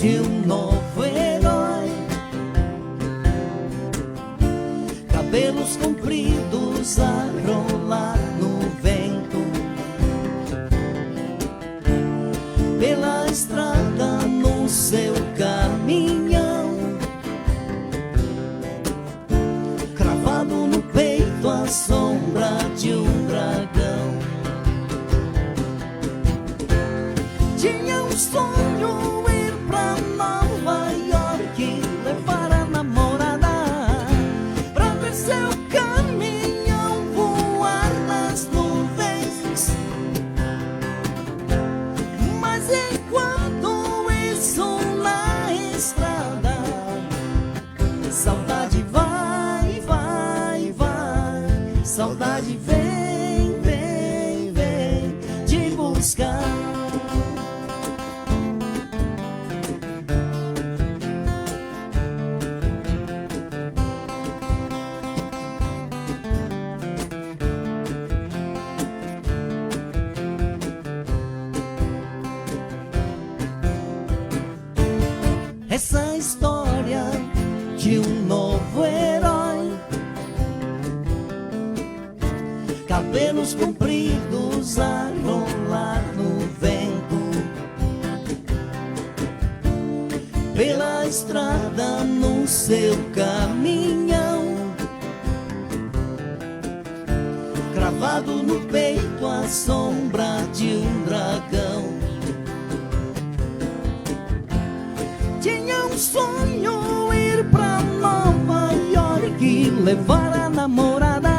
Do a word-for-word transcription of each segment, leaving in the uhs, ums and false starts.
E um novo herói, cabelos compridos a rolar no vento, pela estrada no seu caminhão, cravado no peito a sombra de um dragão. Tinha um sonho ir pra Nova York, levar a namorada pra ver seu caminhão voar nas nuvens. Mas enquanto isso na estrada, saudade vai, vai, vai. Saudade vem, vem, vem te buscar. Essa história de um novo herói, cabelos compridos a rolar no vento, pela estrada no seu caminhão, cravado no peito a sombra de um dragão. Tinha um sonho ir pra Nova York, levar a namorada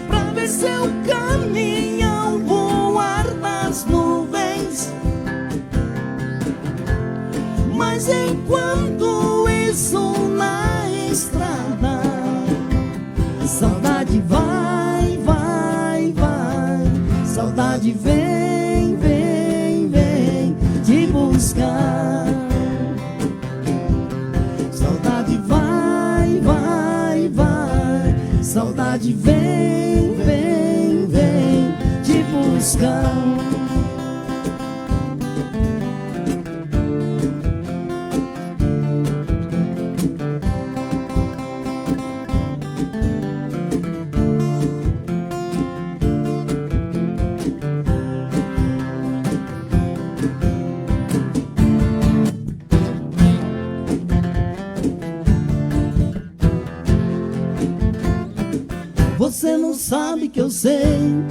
pra ver seu caminhão voar nas nuvens. Mas enquanto isso na estrada, saudade vai, vai, vai. Saudade vem, vem, vem te buscar. Saudade vai, vai, vai. Saudade vem, vem, vem te buscar. Você não sabe que eu sei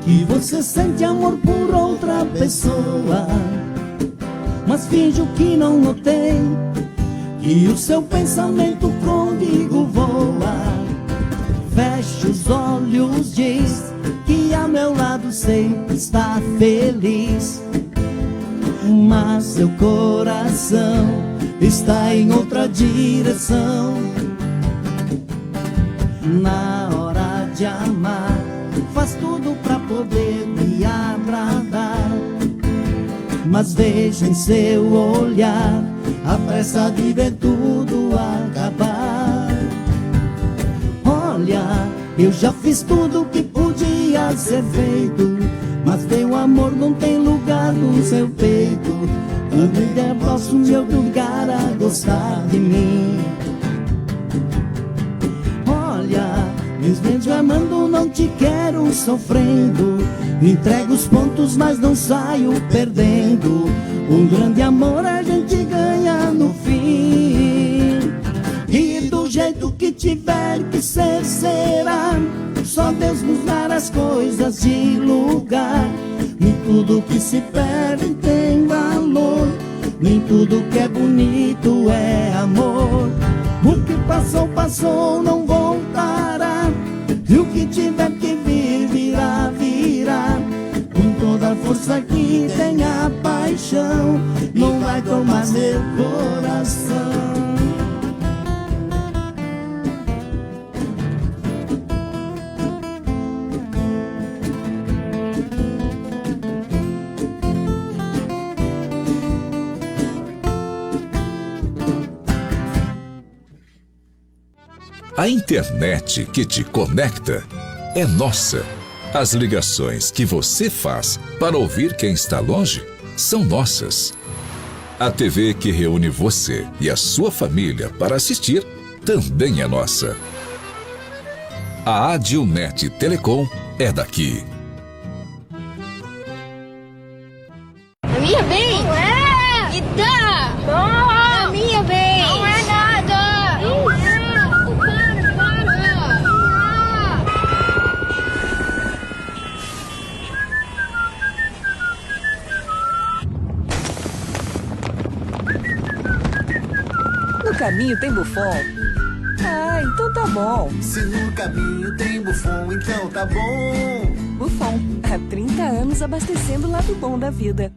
que você sente amor por outra pessoa, mas finjo que não notei que o seu pensamento comigo voa. Fecha os olhos, diz que a meu lado sempre está feliz, mas seu coração está em outra direção. Na hora de amar, faz tudo pra poder me agradar, mas vejo em seu olhar a pressa de ver tudo acabar. Olha, eu já fiz tudo que podia ser feito, mas teu amor não tem lugar no seu peito. Também deposto me obrigar a gostar de mim. Olha, mesmo te amando, não te quero sofrendo. Entrego os pontos, mas não saio perdendo. Um grande amor a gente ganha no fim. E do jeito que tiver que ser, será. Só Deus nos dará as coisas de lugar. Nem tudo que se perde tem valor. Nem tudo que é bonito é amor. O que passou, passou, não voltará. E o que tiver que vir, virá, virá. Com toda a força que tem a paixão, não vai tomar seu coração. A internet que te conecta é nossa. As ligações que você faz para ouvir quem está longe são nossas. A T V que reúne você e a sua família para assistir também é nossa. A Adilnet Telecom é daqui. A minha vez? Não é! Me dá! Não! A minha vez! Não é nada! Não é! Para, para! No caminho tem Buffon? Ah, então tá bom. Se no caminho tem Buffon, então tá bom. Buffon, há trinta anos abastecendo o lado bom da vida.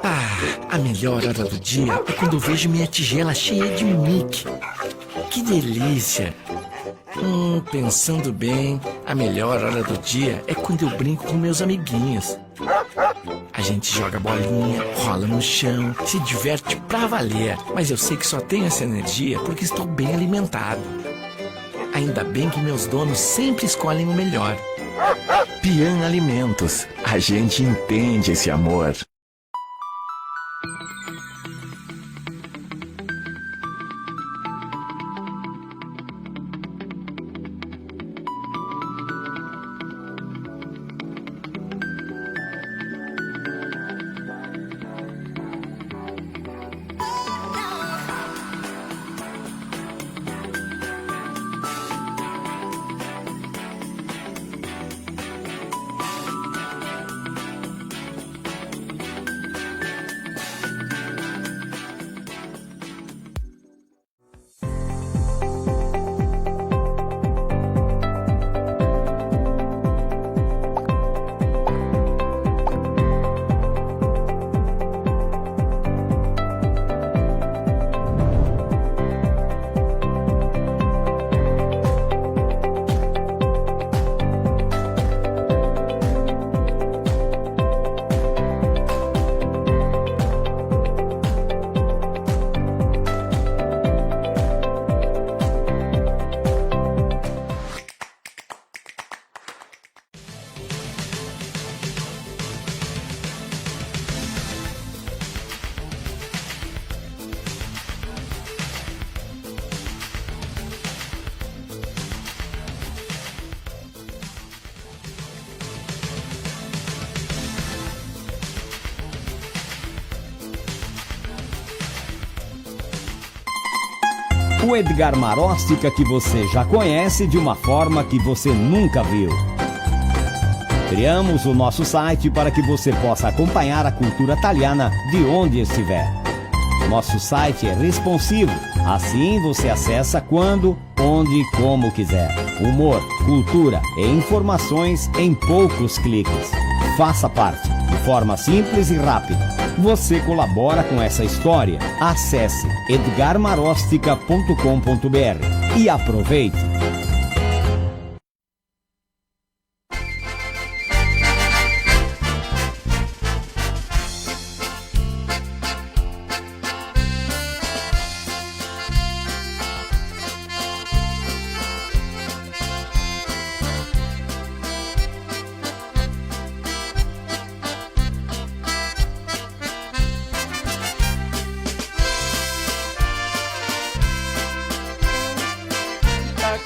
Ah, a melhor hora do dia é quando eu vejo minha tigela cheia de Mickey. Que delícia! Hum, pensando bem, a melhor hora do dia é quando eu brinco com meus amiguinhos. A gente joga bolinha, rola no chão, se diverte pra valer. Mas eu sei que só tenho essa energia porque estou bem alimentado. Ainda bem que meus donos sempre escolhem o melhor. Pian Alimentos, a gente entende esse amor. O Edgar Maróstica que você já conhece de uma forma que você nunca viu. Criamos o nosso site para que você possa acompanhar a cultura taliana de onde estiver. Nosso site é responsivo, assim você acessa quando, onde e como quiser. Humor, cultura e informações em poucos cliques. Faça parte, de forma simples e rápida. Você colabora com essa história. Acesse edgar marostica ponto com ponto br e aproveite!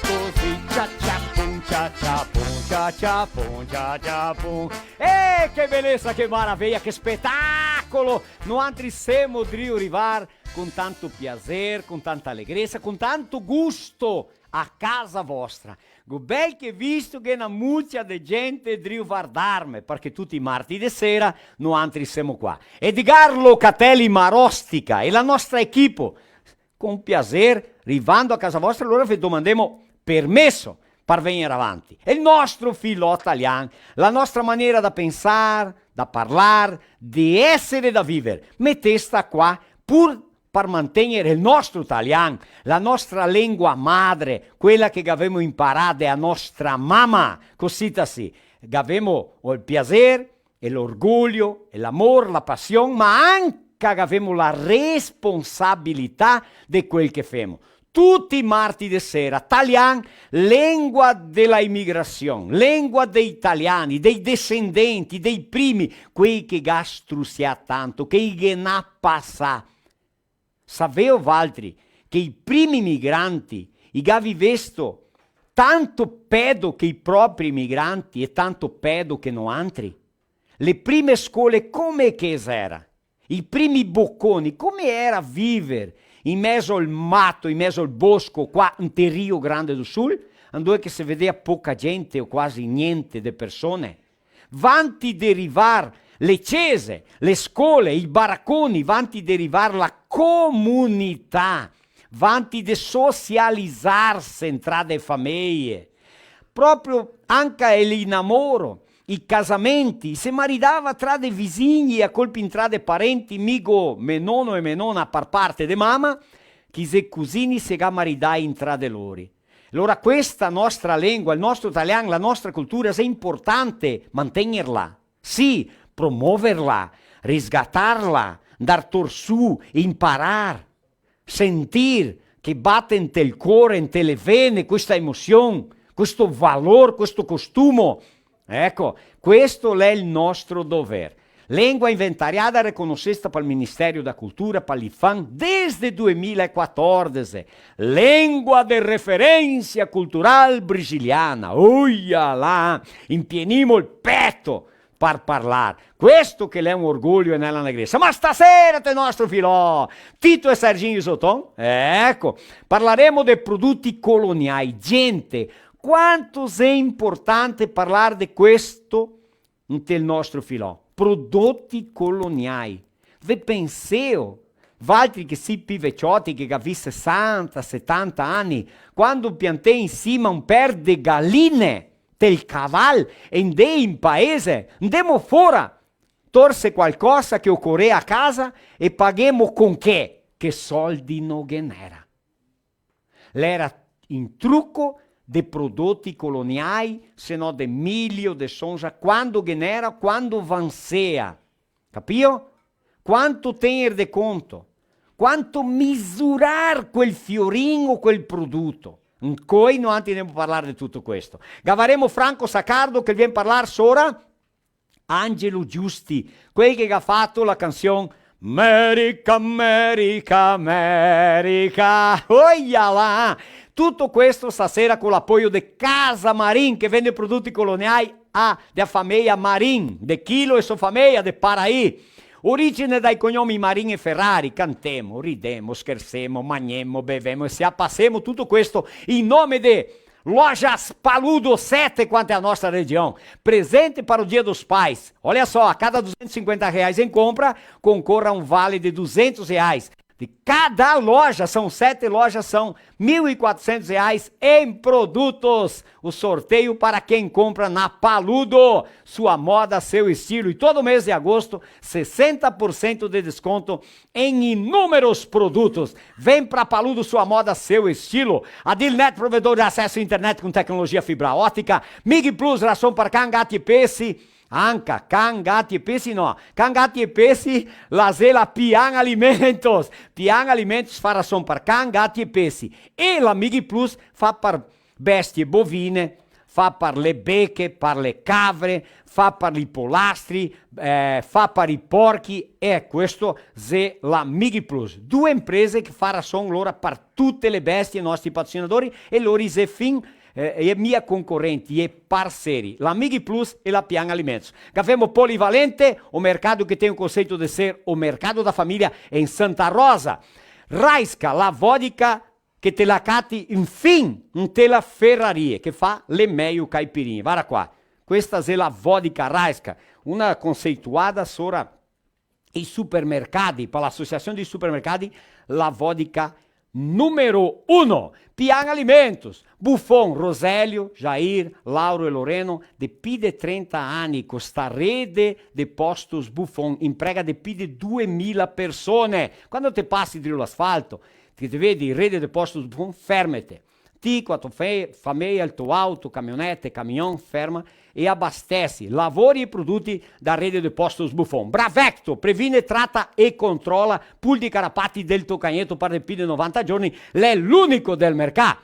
Così, cia, cia, pum, cia, cia, pum, cia, cia, pum, cia, cia, pum. Eh, che belesa, che maraveia, che spetacolo! Noantri semo drio rivar con tanto piaser, con tanta alegresa, con tanto gusto a casa vostra. Go bel che visto che na mucia de gente drio vardarme, parché tuti i marti de sera noantri semo qua. Edgar Locatelli Marostica e la nostra equipe, con piaser, rivando a casa vostra, alora ve domandemo permeso par vegner avanti. E el nostro filò talian, la nostra manera da pensar, da parlar, de eser, da viver, metesta qua, pur par mantegner el nostro talian, la nostra lengua madre, quela che gavemo imparà de a nostra mama, cosita sì, gavemo el piaser, e l'orgoglio, e l'amor, la pasion, ma anca gavemo la responsabilità de quel che femo. Tuti i marti de sera, talian, lengua de la imigrasion, lengua dei taliani, dei desendenti, dei primi, quei che ga strusià tanto, che i ghe n'à pasà. Saveo valtri che i primi migranti i ga vivesto tanto pedo che i propri migranti e tanto pedo che noantri? Le prime scole come che xera? I primi boconi, come era viver in mezo al mato, in mezo al bosco, qua inte Rio Grande do Sul, andove che se vedea poca gente o quasi gnente de persone? Vanti de rivar le cese, le scole, i baraconi, vanti de rivar la comunità, vanti de socializarse tra de fameie. Proprio anca el inamoro, i casamenti, se maridava tra de visigni, a colpi intra de parenti, migo me nono e me nona par parte de mama, che i xe cusini se ga maridai intra de lori. Alora questa nostra lengua, el nostro talian, la nostra cultura, xe importante mantegnerla, sì, promoverla, risgatarla, ndar tor su, imparar, sentir che bate inte el core, inte le vene, questa emosion, questo valor, questo costumo. Eco, questo l'è el nostro dover. Lengua inventariada reconosesta pal Ministério da Cultura, pa l'IPHAN, desde due mila e quatordese. Lengua de referência cultural brasiliana. Oia là, impienimo el peto par parlar. Questo che l'è un orgoglio e n'è l'alegresa. Ma stasera te nostro filò, Tito e Serginho Isoton, eco, parlaremo de produti coloniai. Gente, quanto xe importante parlar de questo inte el nostro filò, prodoti coloniai. Ve penseo, valtri che sì pi vecioti, che gavì sesanta, setanta ani, quando piantè in sima un per de galine, tel caval, e ndè in paese, ndemo fora, torse qualcosa che ocorea a casa e paghemo con che? Che soldi no ghe n'era. L'era in truco de prodoti coloniai, se no de milio, de sonza, quando ghe n'era, quando vansea. Capio? Quanto tegner de conto, quanto misurar quel fiorin o quel produto. Ncoi noantri ndemo parlar de tuto questo. Gavaremo Franco Saccardo che vien parlar sora Angelo Giusti, quel che ga fato la cansion Merica, Merica, Merica. Oia là! Tuto questo stasera co l'apoio de Casa Marin, che vende prodoti coloniai a, de a fameia Marin, de Chilo e so fameia, de Paraí. Origine dai cognomi Marin e Ferrari, cantemo, ridemo, schersemo, magnemo, bevemo e se a pasemo, tuto questo in nome de Lojas Paludo, sete, quanto é a nossa região. Presente para o Dia dos Pais. Olha só, a cada duzentos e cinquenta reais em compra, concorra a um vale de duzentos reais. De cada loja, são sete lojas, são mil e quatrocentos reais em produtos. O sorteio para quem compra na Paludo. Sua moda, seu estilo. E todo mês de agosto, sessenta por cento de desconto em inúmeros produtos. Vem pra Paludo, sua moda, seu estilo. Adilnet, provedor de acesso à internet com tecnologia fibra ótica. Mig Plus, ração para can, gati e pesi. Anca, can, gati e pesi no. Can, gati e pesi, la xe la Pian Alimentos. Pian Alimentos fa ração par can, gati e pesi. E la Mig Plus fa par bestie bovine, fa par le beche, par le cavre, fa par li polastri, eh, fa par i porchi, e questo xe la Mig Plus. Due imprese che fa rason lora par tute le bestie, i nostri patrocinadori, e lori xe fin, eh, e mia concorenti, e parseri, la Mig Plus e la Pian Alimentos. Gavemo Polivalente, o mercado que tem o conceito de ser o mercado da família em Santa Rosa. Raisca, la vodka che te la cati infin inte la Ferrarie, che fa le mejo caipirinhe. Varda qua, questa xe la vodka Raisca, una conceituada sora i supermercadi, par l'Associação dei Supermercadi, la vodka Numero uno, Pian Alimentos. Buffon, Roselio, Jair, Lauro e Loreno, de pi de trenta ani co sta rede de postos Buffon, imprega de pi de duemila persone. Quando te pasi drio l'asfalto, che te vedi rede de postos Buffon, fermete. Ti, co a to fe-, fameia, el to auto, camionete, camion, ferma e abastesi. Lavori e produti da rede de postos Buffon. Bravecto, previne, trata e controla pulzi, carapati del to cagneto par de pi de novanta giorni, l'è l'unico del mercà.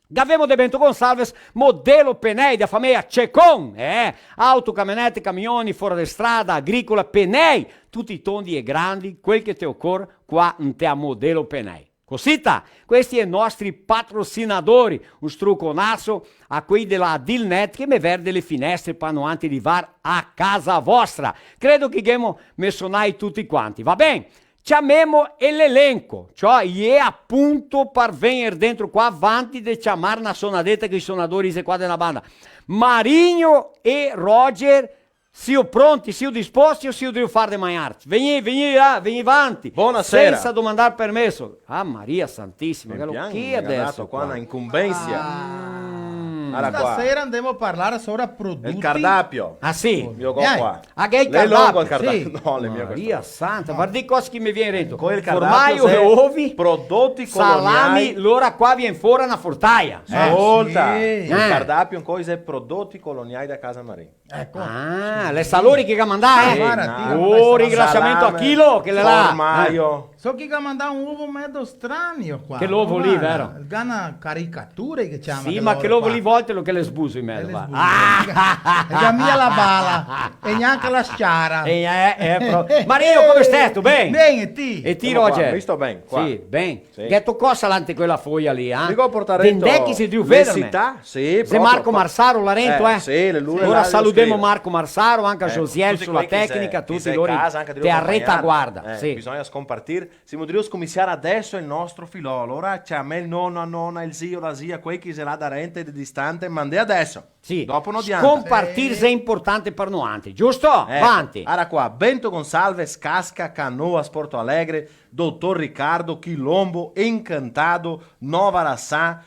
Gavemo de Bento Gonçalves, Modelo Penei, da fameia Cecon, eh? Auto, camionete, camioni, fora de strada, agricola, penei, tuti tondi e grandi, quel che te ocor, qua inte a Modelo Penei. Cosita, questi i nostri patrocinadori, un struconaso a quei de la Dilnet che me verde le finestre par noantri rivar a casa vostra. Credo che ghemo mensonai tuti quanti, va ben? Ciamemo l'elenco, ciò, i è apunto par vegner dentro qua, vanti de ciamar na sonadeta che i sonadori xe qua de na banda. Marigno e Roger, sio pronti, sio disposti o sio drio far de magnar? Vegnì, vegnì là, vegnì vanti. Bonasera. Sensa domandar permeso. Ah, Maria Santisima, che lo chi adeso qua? Qua na incumbensia. Ah. Ara qua. Stasera andemo a parlar sora produti. El cardapio. Ah, sì? Mio qua. Ah, che el cardapio? L'è longo el cardapio. Sì. No, l'è mio questo. Maria santa, varda cosa che me vien rento. Formaio e ovi, prodoti coloniai. Salami, lora qua vien fora na fortaia. Scolta, sì. El cardapio, cosa xe? Prodoti coloniai da Casa Marin. Eco. Ah, l'è Salori che ga mandà, eh? Sì, no. Oh, ringrasiamento a Chilo, che l'è là. Formaio. So che ga mandà un ovo medo stranio qua. Che l'ovo lì, vero? Ga na caricatura che ciama. Sì, ma che l'ovo lì volte lo che l'è sbuso in medo, va. Ah! E ga mia la bala, e gnanca la sciara. Eh, eh, eh, pro-, Marino, come stai? Tu ben? Ben, e ti? E ti, Roger? Mi sto ben, qua. Sì, ben. Sì. Gheto cosa là inte quela foia lì, eh? Digo, portaremo. Vendè chi xe drio vederme. Sì, proprio. Xe Marco Marsaro là rento, eh? Sì, l'è lu. Alora là saludemo Marco Marsaro, anca Josiel su la tecnica, tuti lori te a retaguarda, sì. Bisogna scompartir. Semo drio scominsiar adeso el nostro filò. Alora ciamè el nono, la nona, el zio, la zia, quei che xe là darente de distante, mandè adeso. Sì. Dopo no dianta. Scompartir xe inportante par noantri, giusto? Eco. Vanti. Ara qua, Bento Gonçalves, Casca, Canoas, Porto Alegre, Doutor Ricardo, Quilombo, Encantado, Nova Araçá,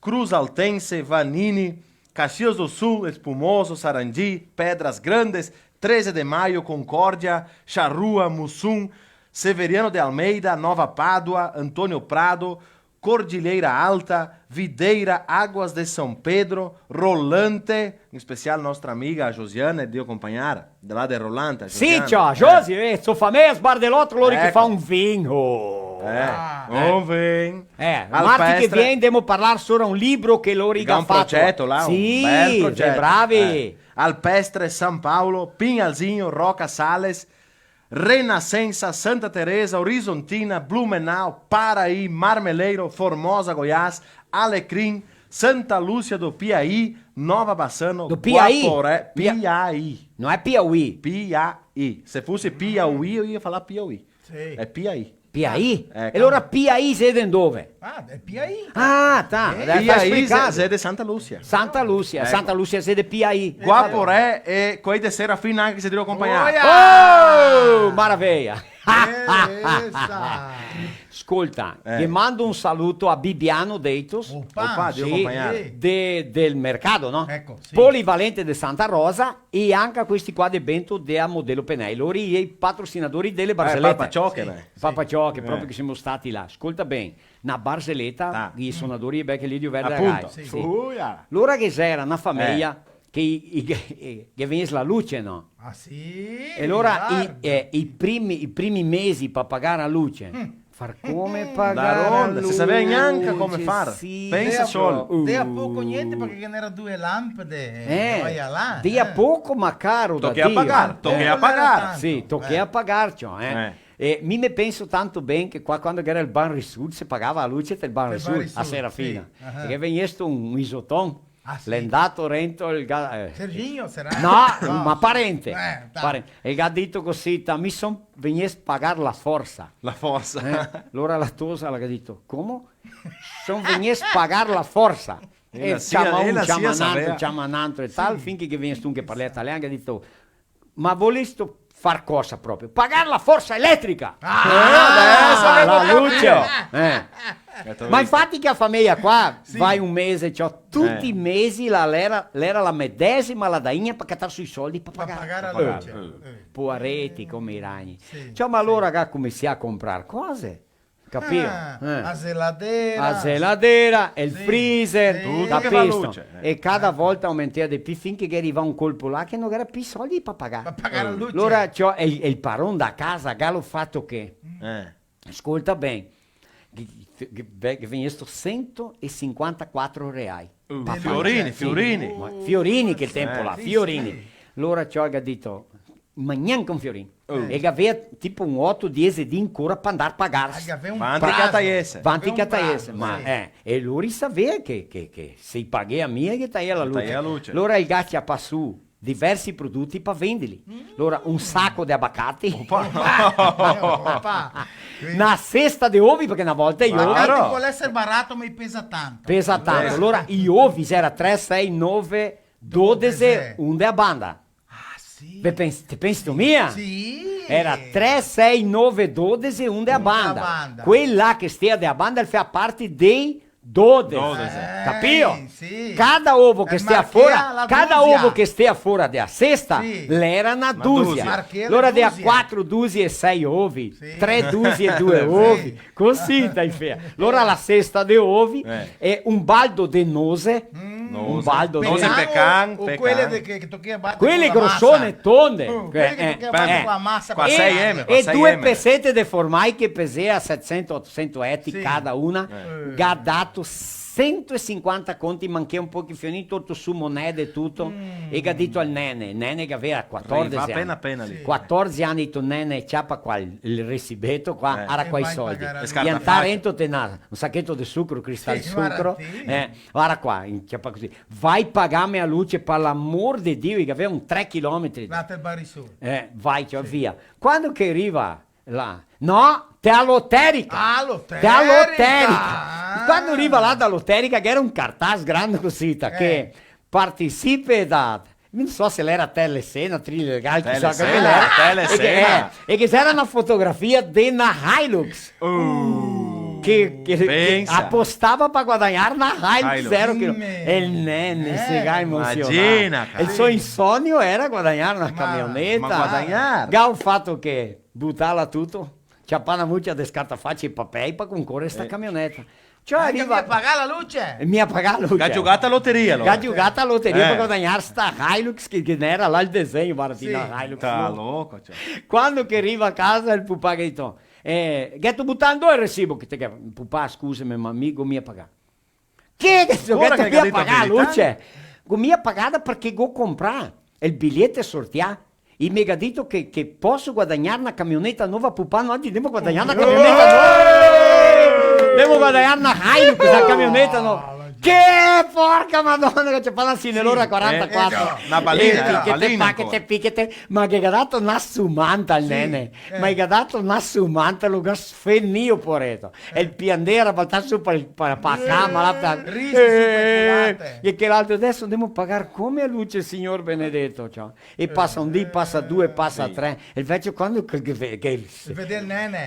Cruz Altense, Vanini, Caxias do Sul, Espumoso, Sarandi, Pedras Grandes, Treze de Maio, Concórdia, Charrua, Muçum, Severiano de Almeida, Nova Pádua, Antônio Prado, Cordilheira Alta, Videira, Águas de São Pedro, Rolante, in special nostra amiga Josiane, drio acompagnar, de là de Rolante, sì, Josiane. Ciò, eh. Josi, eh, so fameia Sbardelotto, lori che fa un vin. Oh. Eh, ah, un vin. Eh, marti che vien ndemo parlar sora un libro che lori ga fato. Ga un progeto là, un bel progeto. Sì, bravi. Eh. Alpestre, San Paolo, Pinhalzinho, Roca Sales, Renascença, Santa Teresa, Horizontina, Blumenau, Paraí, Marmeleiro, Formosa, Goiás, Alecrim, Santa Lúcia do Piaí, Nova Bassano, do Piaí? Guaporé, Pia-, Piaí. No xe Piauí. Piaí. Se fose Piauí, mi iria falar Piauí. Sì. Xe Piaí. Piaí? Eh, e alora Piaí xe de dove? Ah, xe Piaí. Ah, tá. Eh. Piaí xe, xe de Santa Lúcia. Santa Lúcia, eco. Santa Lúcia xe de Piaí. Guaporé e quei de Serafina anca che xe drio acompagnar. Oia! Oh, maraveia! Beleza! Scolta, eh, ghe mando un saluto a Bibiano Deitos. Opa! Opa, drio acompagnar. Sì, de, del mercato, no? Eco, sì. Polivalente de Santa Rosa e anca a questi qua de Bento de a Modelo Penei. Lori i patrocinadori dele barzelete. Eh, Papa Ciò, sì, né? Papa Ciò, che proprio che semo stati là. Scolta ben, na barzeleta, i sonadori, beh, che lì di Verda Gai. Apunto. Sì. Uia. Lora che ghe xera na fameia che i, i, che, che vegnese la luce, no? Ah, sì? E lora i, eh, i primi, i primi mesi par pagar la luce, far come pagar la luce, sì. Daronda, se savea gnanca come far. Pensa solo. Dea poco gnente, parché ghe n'era due lampade, eh, dea poco, ma caro da Dio. Tochea pagar, tochea pagar. Sì, tochea pagar, ciò, eh. Eh. E mi me penso tanto ben che qua, quando che ghe gera el Banrisul, se pagava la luce del Banrisul, a Serafina. Sì. Ah. E che vegnese un, un isoton, ah, sì, l'è ndato rento el ga-, eh. Serginho, sarà? No, no, ma parente. Eh, dai. Parente. E el ga dito cosita: "Mi son vegnese pagar la forsa." La forsa. Eh? Lora la tosa la ga dito: "Come?" "Son vegnese pagar la forsa." E ciama un, ciama n'antro, ciama n'antro e tal, finché che vegnese un che parla talian, che ga dito: "Ma voleste far cosa proprio?" "Pagar la forsa elétrica!" Ah, adeso la luce! Eh. Eh, te lo digo. Ma infati che la fameja qua, sì, va un mese, ciò, tuti i mesi la, l'era, l'era la medesima ladaina par catar su i soldi par pagar. Par pagar la luce. Eh, eh. Poareti, come i ragni. Sì, sì. Ciò, ma alora ga cominsià a comprar cose. Capìo? Ah, eh, la geladera. La geladera, el freezer, sì, sì, capìo? Tuto che fa luce, eh. E cada volta aumentea de pì, fin che ghe riva un colpo là che no ghe gera pì soldi par pagar. Par pagar la luce. Alora, ciò, e, e el paron da casa, ga lo fato che? Eh. Scolta ben, che, che, che, che vegnesto sento e sinquantaquatro reai. Uh, pa pagar. Fiorini, sì, fiorini. Ma fiorini che tempo là, sì, fiorini. Sì. Alora, ciò, el ga dito, ma gnanca un fiorin. Oh. E el gavea tipo un oto, diese dì ancora par ndar a pagar. Ah, el gavea un prazo. Vanti che la taiese. Vanti che la taiese, ma, eh, e lori savea che, che, che se i paghea mia, i ghe taia la luce. Taia la luce. Alora el ga ciapà su diversi prodoti par vendeli. Mm. Alora, un saco de abacati. Opa. Opa. Na sesta de ovi, parché na volta i ovi... Abacati pol eser barato, ma i pesa tanto. Pesa tanto. Eh. Alora, i ovi gera tre, sei, nove, dodese, un de a banda. Ah, sì. Ve pens-, te pensi tu mia? Sì. Era tre, sei, nove, dodese, un de a banda. Un de a banda. Quel là che stea de a banda, el fea parte dei dodese. Dodese. Eh, capìo? Sì. Cada ovo che stea fora, cada ovo che stea fora de a sesta, sì, l'era na dusia. Na dusia. Alora de a quatro dusie e sei ovi, sì, tre dusie e due ovi. Sì. Cusì, tai fea. Alora la sesta de ovi, eh, e un baldo de nose, mm, un baldo de nose, pecan, o, o pecan. Quele de che, che tochea bater co la masa. Quele grosone, tonde. Oh, quele che tochea bater co la masa. Qua sei eme, qua sei eme. E due pesete de formai che pesea setesento, otosento eti cada una, eh, ga dato sento e sinquanta conti, manchea un poco, fiorino, tuto su, monede e tuto, e ga dito al nene, nene che gavea quatordese ani. Apena, apena lì. Quatordese ani, dito: "Nene, ciapa qua el, el resibeto qua, ara qua i soldi." E piantà rento te na, un sacheto de sucro, cristal sucro, eh, ara qua, ciapa cusì. "Vai pagarme a luce, par l'amor de Dio", che gavea un tre chilometri. Là te Barisol. Eh, vai, ciò, via. Quando che riva là? No, te a loterica. Ah, loterica. Te a loterica. Ah. Quando riva là da loterica, che gera un cartaz grande cusì, ta, che participe da, no so se l'era Telecena, Trilegal, chisà che l'era. Telecena, Telecena. E che, eh, e che gera na fotografia de na Hilux. Uh. Che, che, che apostava par guadagnar na Hilux, Hilux. Zero chilo. E el nene se ga emosionà. Imagina, cara. El so insonio era guadagnar na camioneta. Ma guadagnar? Ga fato che? Butarla tuto, ciapar na mucia de scartafaci e papei par concorer sta camioneta. Ciò, anca riva... Mia pagar la luce? E mia pagar la luce. Ga giugà a loteria, alora. Ga giugà a loteria par guadagnar sta Hilux che, che ghe n'era là el disegno, varda, sì, na Hilux, no? Sta loco, ciò. Quando che riva a casa el pupà ga dito: "Eh, gheto butà ndove el resibo?" Che te ga-, "Pupà, scuseme, ma mi go mia pagà." Che, che so, ancora che te ga dito la verità? Go mia pagà la luce? Go mia pagada parché go comprà el biglieto sorteà. E i me ga dito che, che poso guadagnar na camioneta nova, pupà, no, ogi ndemo guadagnar na camioneta nova. Ndemo guadagnar na Hilux, na camioneta nova. Che porca Madona, che se fa na sinelora quarantaquatro. Sì, eh, na balena, eh, che te, che te, ma che ga dato na sumanta al nene. Ma i ga dato na sumanta, lo ga sfenìo, poareto. E el piandea, era baltà su par, par, par cama, là, par, eh, e che l'altro: "Deso ndemo pagar come a luce, Signor benedeto", ciò. E pasa un dì, pasa due, pasa tre. E el vecio, quando che, che, che, che,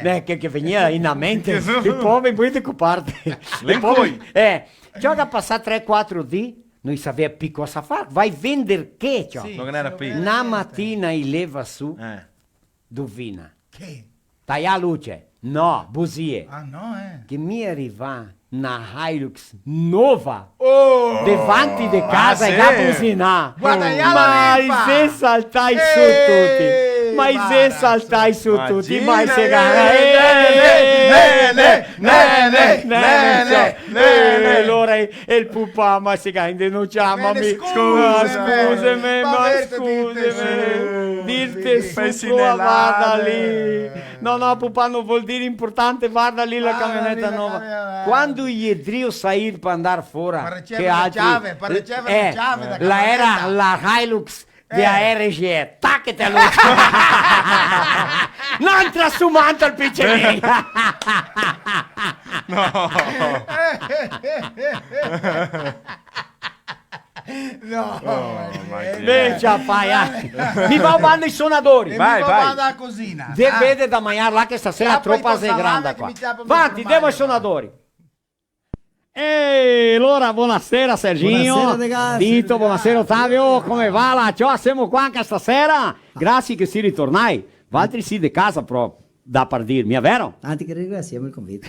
eh, che, che vegnea in mente, el povero, in coparte. El povero, eh, ciò, che ga pasà tre, quatro dì, no i savea pì cosa far. Vai vender che, ciò? Sì, no ghe n'era pì. Na matina i leva su. Eh. Duvina. Che? Taià luce? No, busie. Ah, no, eh? Che mi riva na Hilux nova. Oh! Devanti de casa e ga businà. Guadagnà la ripa! Ma i xe saltai su tuti. Ma i xe saltai su tuti. Ma i se ga... Nene, nene, nene, nene, nene. Eh, alora, eh, E el pupà, ma se ga indenuncià, ma mi... Scuseme, scuseme, ma scuseme. Dirte su qua, varda lì. No, no, pupà, no vol dir inportante, varda lì la camioneta nova. Quando i xe drio sair par ndar fora, che altri, eh, la era la Hilux de la R G E, tac, e te lo... N'altra sumanta al picenin. No. No, ma che... Beh, ciapa, ah. Mi vao bando i sonadori. Vai, vai. Vao bando a cusina. De veder da magnar là che stasera la tropa xe granda qua. Vanti, ndemo ai sonadori. E alora, bonasera, Serginho. Bonasera, De Castro. Tito, bonasera, Otavio. Come va la ciò? Semo qua anca stasera. Grasie che sì ritornai. Valtri sì de casa, però, da par dir, mia vero? Tanti che ringrasiemo el convito.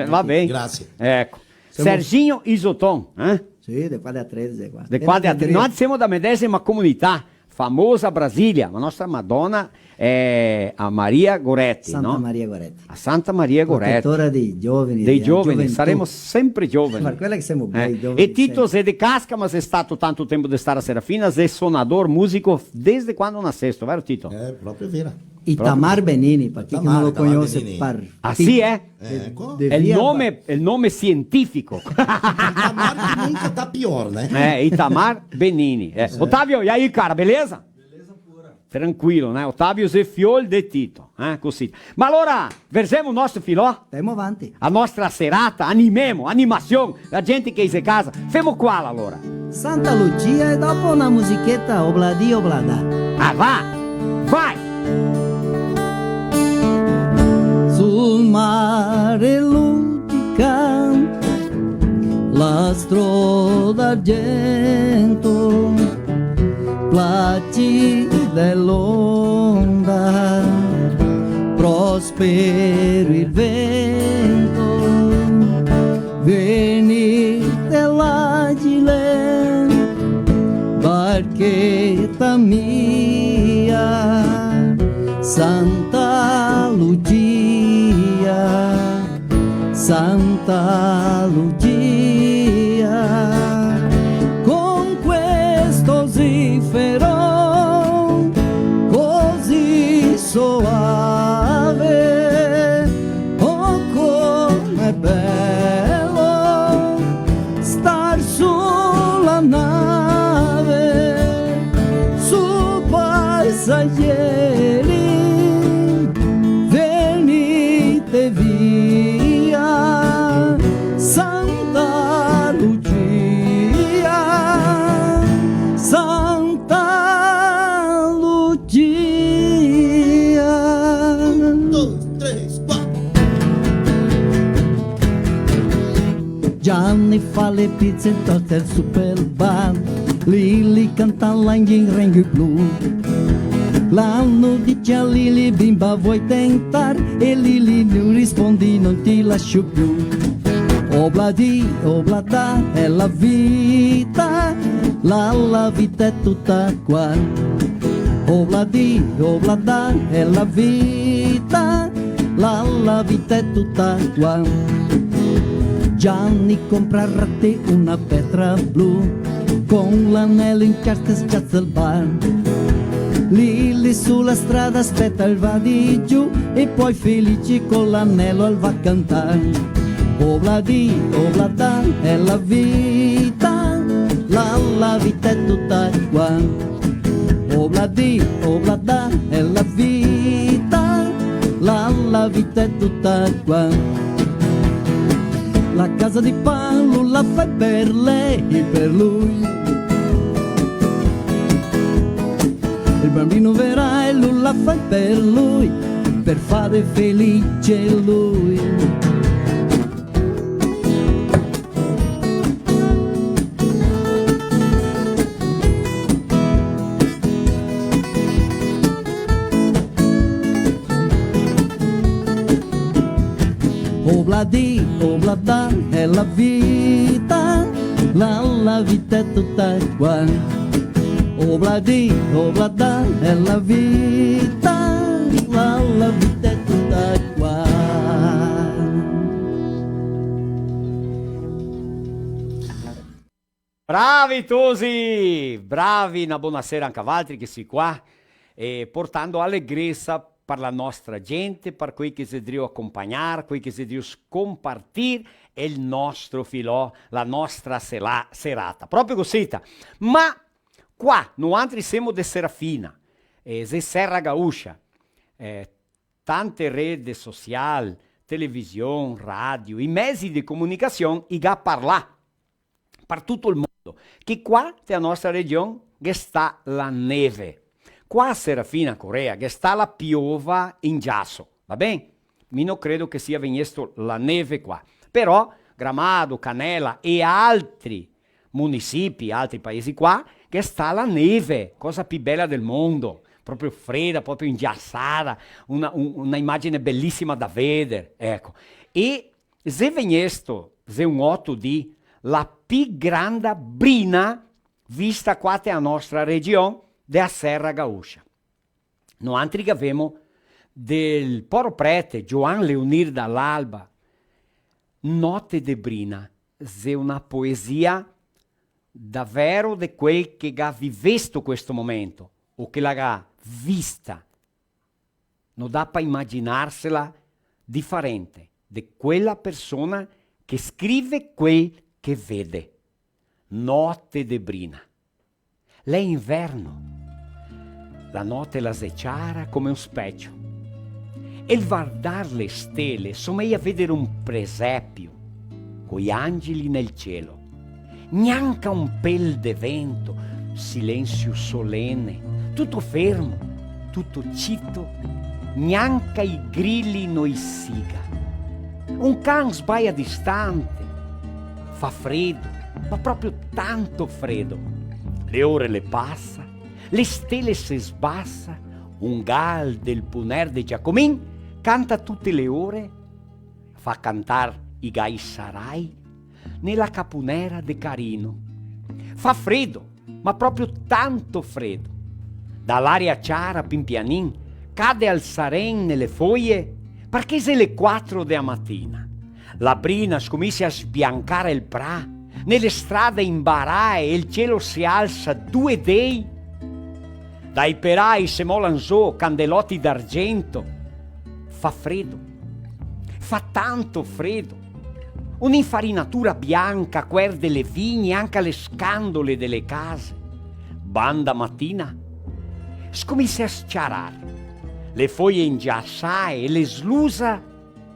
Va ben. Grasie. Eco. Semo Serginho Isoton, eh? Sì, de qua da tredici, qua. De qua da tre-, noi semo da medesima comunità, famosa Brasilia, ma nostra Madona è a Maria Goretti, Santa no? Maria Goretti. A Santa Maria Goretti. Protetora dei giovani, dei giovani, saremo sempre giovani. Ma quela che semo bei giovani. E Tito, sempre. Xe de Casca, ma xe stato tanto tempo de star a Serafina, xe sonador, musico, desde quando nasesto, vero Tito? Eh, proprio vera. Itamar Benini, par chi che no lo cognose, par... Ah, sì, eh? De, eco. De el via nome, el nome sientifico. Itamar nunca tá pior, né? Eh, Itamar Benini. Eh. Otavio, e aí, cara, beleza? Beleza pura. Tranquilo, né? Otavio xe fiol de Tito, eh? Cusì. Ma alora, versemo el nostro filò? Ndemo avanti. A nostra serata, animemo, animasion, la gente che xe casa. Femo quala alora? Santa Lucia e dopo na musicheta, Obladi Oblada. Ah, va! Vai! Sul mare ludica, l'astro d'argento, placida l'onda, prospero il vento, venite l'agile, barchetta mia, Santa Lucia, Santa Lucia, con questo zifero così soave, oh, com'è bello star sulla nave, su passeggeri, venite via, Santa Lucia, Santa Lucia. Un, dos, tres, cuatro. Gianni fa le pizze, torte al superbar, Lili canta l'angin rengo blu. L'anu dice a Lili: "Bimba, vuoi tentar?" E Lili lu rispondi: "Non ti lascio più." Obladi, oblada, è la vita, la, la vita è tutta qua. Obladi, oblada, è la vita, la, la vita è tutta qua. Gianni compra a rate una petra blu, con l'anello in carta schiaccia il bar. Lili sulla strada aspetta il va di giù e poi felice con l'anello al va a cantar. Obladi, oblada, è la vita, la, la vita è tutta qua. Obladi, oblada, è la vita, la, la vita è tutta qua. La casa di pan lu la fa per lei e per lui. Il bambino verrà e lu la fa per lui, per fare felice lui. Obladi, oblada, è la vita, la, la vita è tutta qua. Obladi, oblada, è la vita, la, la vita è tutta qua. Bravi tosi! Bravi, na bonasera anca a valtri che sì qua, e portando alegresa par la nostra gente, par quei che xe drio acompagnar, quei che xe drio scompartir el nostro filò, la nostra sela-, serata. Proprio cosita. Ma qua, noantri semo de Serafina, eh, xe Serra Gaúcha, eh, tante rede social, television, radio, i mezi de comunicasion i ga parlà par tuto el mondo, che qua te a nostra region ghe sta la neve. Qua a Serafina Corrêa ghe sta la piova in giaso, va ben? Mi no credo che sia vegnesto la neve qua, però Gramado, Canela e altri municipi, altri paesi qua, che sta la neve, cosa pi bela del mondo, proprio freda, proprio ingiasada, una, un-, una imagine belisima da veder, eco. E xe vegnesto, xe un oto dì, la pi granda brina vista qua te a nostra region de a Serra Gaúcha. Noantri gavemo del poro prete Gioan Leonir Dall'Alba, Note de Brina, xe una poesia davero de quel che ga vivesto questo momento, o che la ga vista. No dà pa imaginarsela difarente de quela persona che scrive quel che vede. Note de brina. L'è inverno. La note la xe ciara come un specio. E el vardar le stele someia veder un presepio, coi angeli nel cielo. Gnanca un pel de vento, silensio solene, tuto fermo, tuto cito, gnanca i grili no i siga. Un can sbaia distante, fa fredo, ma proprio tanto fredo. Le ore le pasa, le stele se sbasa, un gal del puner de Giacomin canta tute le ore, fa cantar i gai sarai nela capunera de Carino. Fa fredo, ma proprio tanto fredo. Da l'aria ciara, pin pianin, cade alsaren nele foie, parché xe le quatro de a matina. La brina scominsia a sbiancar el pra, nele strade imbarae el cielo se alsa due dei. Dai perai se molan zo candeloti d'argento. Fa fredo. Fa tanto fredo. Un'infarinatura bianca cuerde le vigne, anca le scandole dele case. Banda matina, scominsia a sciarar. Le foie ingiasae e le slusa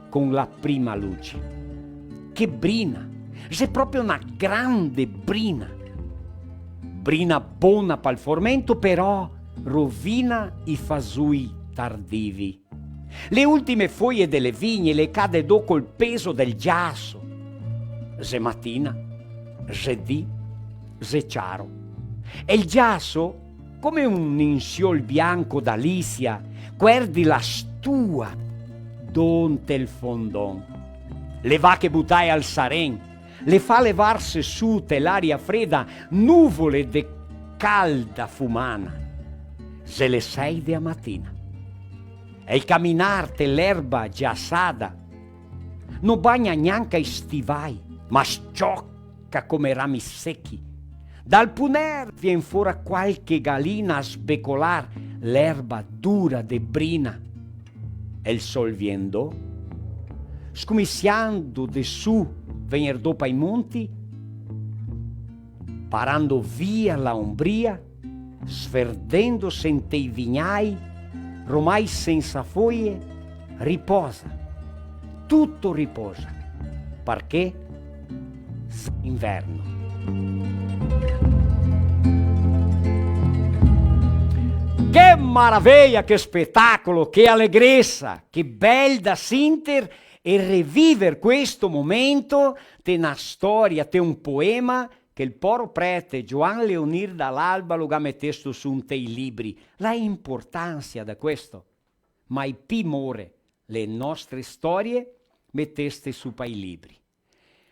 con la prima luce. Che brina! Xe proprio na grande brina! Brina bona pal formento, però rovina i fasui tardivi. Le ultime foie dele vigne le cade do col peso del giaso. Xe matina, xe dì, xe ciaro. E el giaso, come un insiol bianco d'Alicia, cuerdi la stua do ntel fondon. Le vache butae al saren, le fa levarse su te l'aria freda nuvole de calda fumana. Xe le sei de a matina. E el caminar te l'erba giasada no bagna gnanca i stivai, ma s-cioca come rami sechi. Dal puner vien fora qualche galina a sbecolar l'erba dura de brina. E el sol vien do, scominsiando de su vegner do pa i monti, parando via la ombria, sferdendose inte i vignai, romai sensa foie, riposa. Tuto riposa, parché xe inverno. Che maraveia, che spetacolo, che alegresa, che bel da sinter e reviver questo momento te na storia, te un poema che el poro prete Gioan Leonir Dall'Alba lo ga metesto su inte i libri. La importansia de questo. Mai pi more le nostre storie meteste su pa i libri.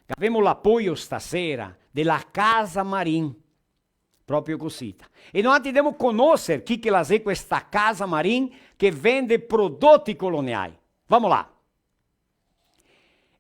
Gavemo l'apoio stasera de la Casa Marin. Proprio cosita. E noantri ndemo conoser chi che la xe questa Casa Marin che vende prodoti coloniai. Vamo là.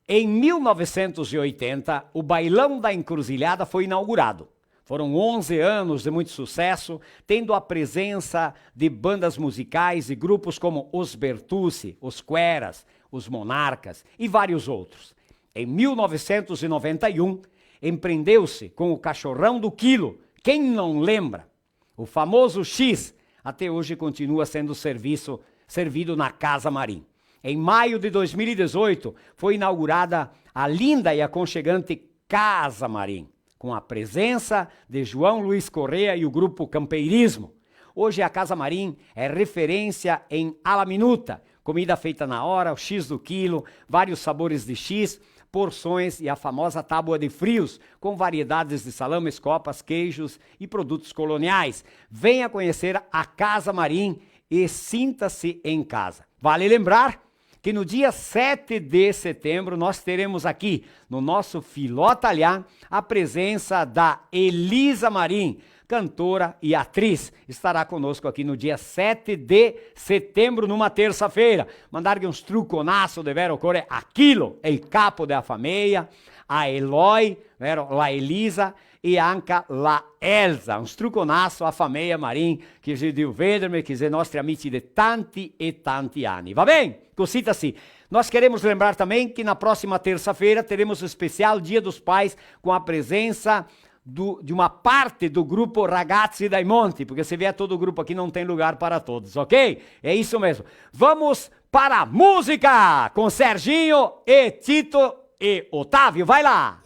Em mil novecentos e oitenta, o Bailão da Encruzilhada foi inaugurado. Foram onze anos de muito sucesso, tendo a presença de bandas musicais e grupos como Os Bertucci, Os Queras, Os Monarcas e vários outros. Em mil novecentos e noventa e um, empreendeu-se com o Cachorrão do Quilo. Quem não lembra? O famoso X até hoje continua sendo serviço, servido na Casa Marim. Em maio de dois mil e dezoito, foi inaugurada a linda e aconchegante Casa Marim, com a presença de João Luiz Correa e o grupo Campeirismo. Hoje a Casa Marim é referência em ala minuta, comida feita na hora, o X do quilo, vários sabores de X, porções e a famosa tábua de frios, com variedades de salames, copas, queijos e produtos coloniais. Venha conhecer a Casa Marim e sinta-se em casa. Vale lembrar que no dia sete de setembro nós teremos aqui no nosso Filó Talian a presença da Elisa Marim, cantora e atriz. Estará conosco aqui no dia sete de setembro, numa terça-feira. Mandarghe un struconaso de vero core a Chilo, el capo dea fameia, a Eloy, vero? La Elisa, e anca la Elsa. Un struconaso a fameia Marin, che xe drio vederme, che xe nostri amici de tanti e tanti ani. Va ben? Cosita sì. Nós queremos lembrar também que na próxima terça-feira teremos o especial Dia dos Pais com a presença do, de uma parte do grupo Ragazzi dai Monti, porque se vier todo o grupo aqui não tem lugar para todos, ok? É isso mesmo. Vamos para a música com Serginho e Tito e Otávio. Vai lá!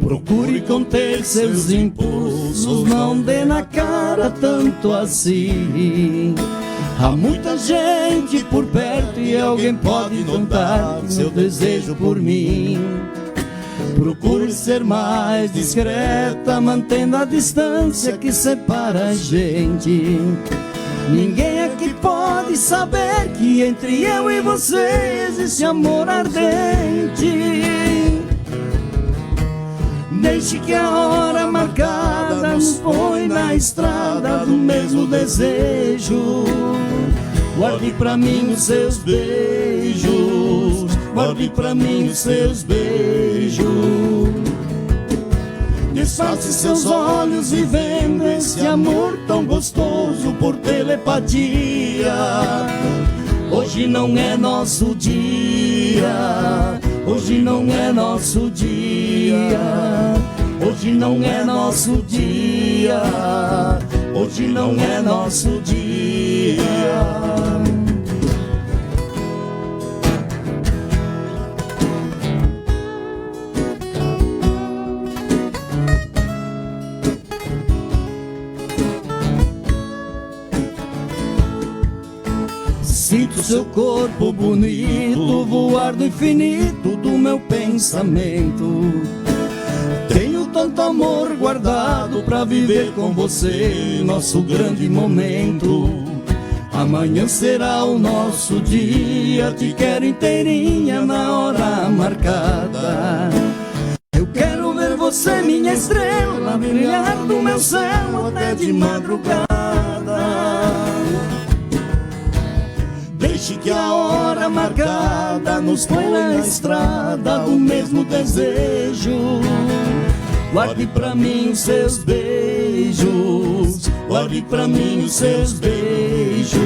Procure conter seus impulsos, não dê na cara tanto assim. Há muita gente por perto e alguém pode notar seu desejo por mim. Procure ser mais discreta, mantendo a distância que separa a gente. Ninguém aqui pode saber que entre eu e você existe amor ardente. Deixe que a hora marcada nos põe na estrada do mesmo desejo. Guarde pra mim os seus beijos, guarde pra mim os seus beijos. Disfarce seus olhos vivendo esse amor tão gostoso por telepatia. Hoje não é nosso dia, hoje não é nosso dia, hoje não é nosso dia, hoje não é nosso dia. Sinto seu corpo bonito voar no infinito do meu pensamento. Tenho tanto amor guardado pra viver com você, nosso grande momento. Amanhã será o nosso dia, te quero inteirinha na hora marcada. Eu quero ver você, minha estrela, brilhar no meu céu até de madrugada. Deixe que a hora marcada nos ponha na estrada do mesmo desejo. Guarde pra mim os seus beijos, guarde pra mim os seus beijos.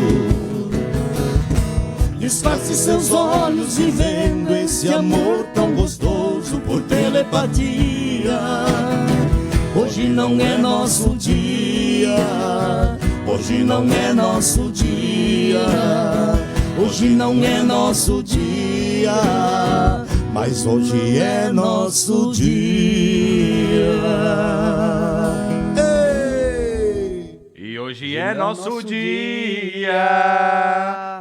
Disfarce seus olhos vivendo esse amor tão gostoso por telepatia. Hoje não é nosso dia, hoje não é nosso dia, hoje não é nosso dia, mas hoje é nosso dia. Ei! E hoje é nosso dia.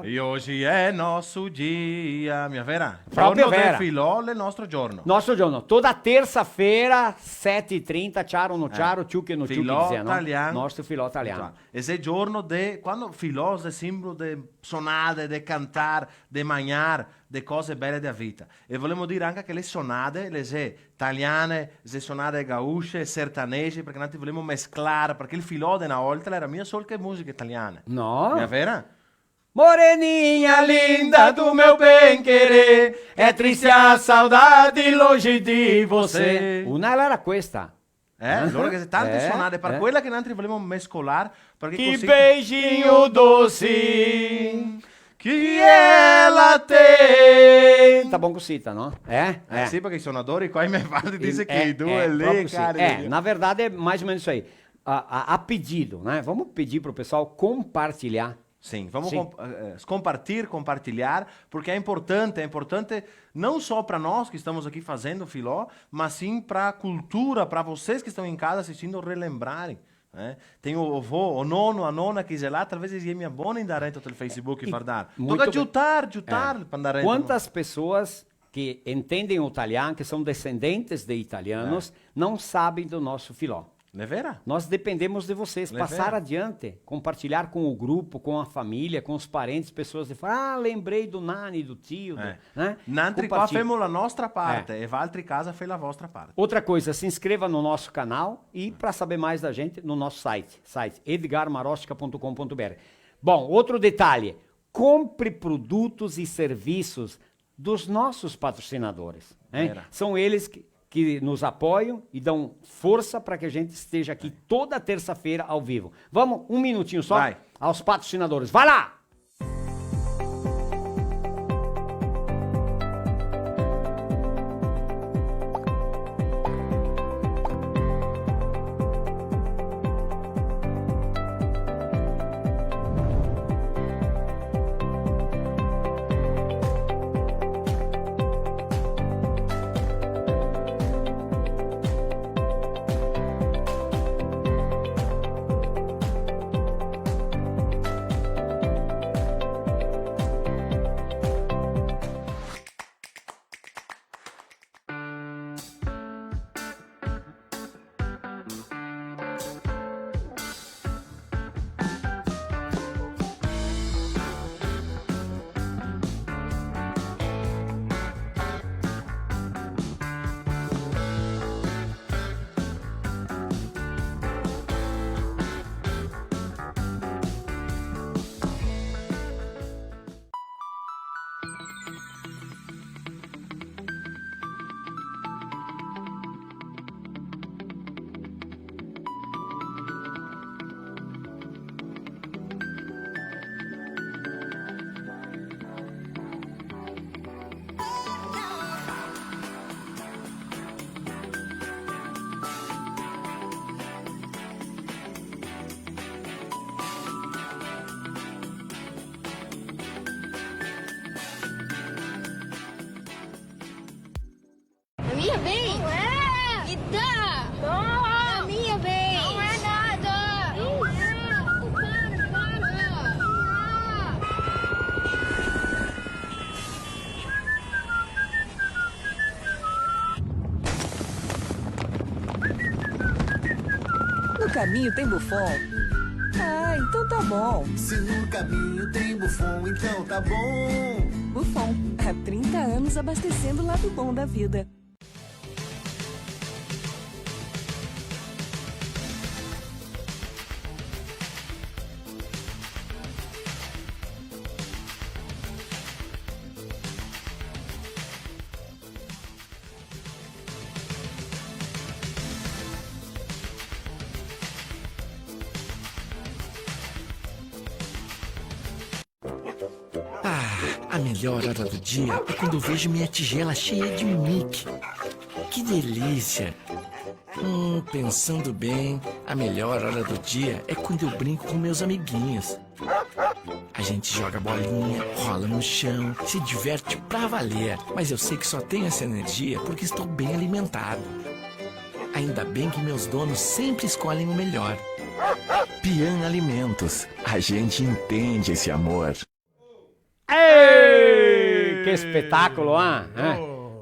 E hoje é nosso dia. Mia vera? Proprio vera. Giorno de filò, el nostro giorno. Nostro giorno. Toda terça-feira, sete e trinta, ciaro no ciaro, ciuche no ciuche, Filò Talian. Nostro filò talian. Esatto. E xe giorno de, quando filò xe simbolo de sonade, de cantar, de magnar, de cose bele dea vita. E volemo dir anca che le sonade, le xe taliane, xe sonade gaúche, sertaneje, parché nantri volemo mesclar, parché el filò de na volta l'era mia sol che musiche taliane. No. Mia vera? Moreninha linda do meu bem querer, é triste a saudade longe de você. Una l'era questa. Eh? Alora che xe tante sonade, par quela che nantri volemo mescolar, parché cusì... Que beijinho doce que ela tem. Tá bom cosita, no? Eh? Eh, sì, parché i sonadori qua i me fa, dixe che i due lì, proprio sì, cari. Eh, na verdade é mais ou menos isso aí. A, a, a pedido, né? Vamos pedir pro pessoal compartilhar Sim, vamos comp-, eh, eh, compartir, compartilhar, porque é importante, é importante não só pra nós que estamos aqui fazendo filó, mas sim pra cultura, pra vocês que estão em casa assistindo, relembrarem, né? Tem o, o vô, o nono, a nona que xe là, talvez eles iam bom andar dentro do Facebook e guardar. Muito bem. Toca giutar, giutar, pra andar dentro. Quantas pessoas que entendem o italiano, que são descendentes de italianos, não sabem do nosso filó? L'è vera. Nós dependemos de vocês. Passar adiante, compartilhar com o grupo, com a família, com os parentes, pessoas de fora. "Ah, lembrei do nani, do tio", do, né? Nantri qua femo la nostra parte e valtri casa fè la vostra parte. Outra coisa, se inscreva no nosso canal e, pra saber mais da gente, no nosso site, site edgarmarostica ponto com ponto br. Bom, outro detalhe, compre produtos e serviços dos nossos patrocinadores, hein? Vera. São eles que, que nos apoiam e dão força pra que a gente esteja aqui toda terça-feira ao vivo. Vamos, um minutinho só aos patrocinadores. Vai lá! A minha vez? Não é! Me dá! Não! A minha vez! Não é nada! Não é! Para, para! No caminho tem Buffon? Ah, então tá bom. Se no caminho tem Buffon, então tá bom. Buffon, há trinta anos abastecendo o lado bom da vida. Ah, a melhor hora do dia é quando eu vejo minha tigela cheia de Mickey. Que delícia! Hum, pensando bem, a melhor hora do dia é quando eu brinco com meus amiguinhos. A gente joga bolinha, rola no chão, se diverte pra valer. Mas eu sei que só tenho essa energia porque estou bem alimentado. Ainda bem que meus donos sempre escolhem o melhor. Pian Alimentos, a gente entende esse amor. Ehi! Che spetacolo, eh? Eh?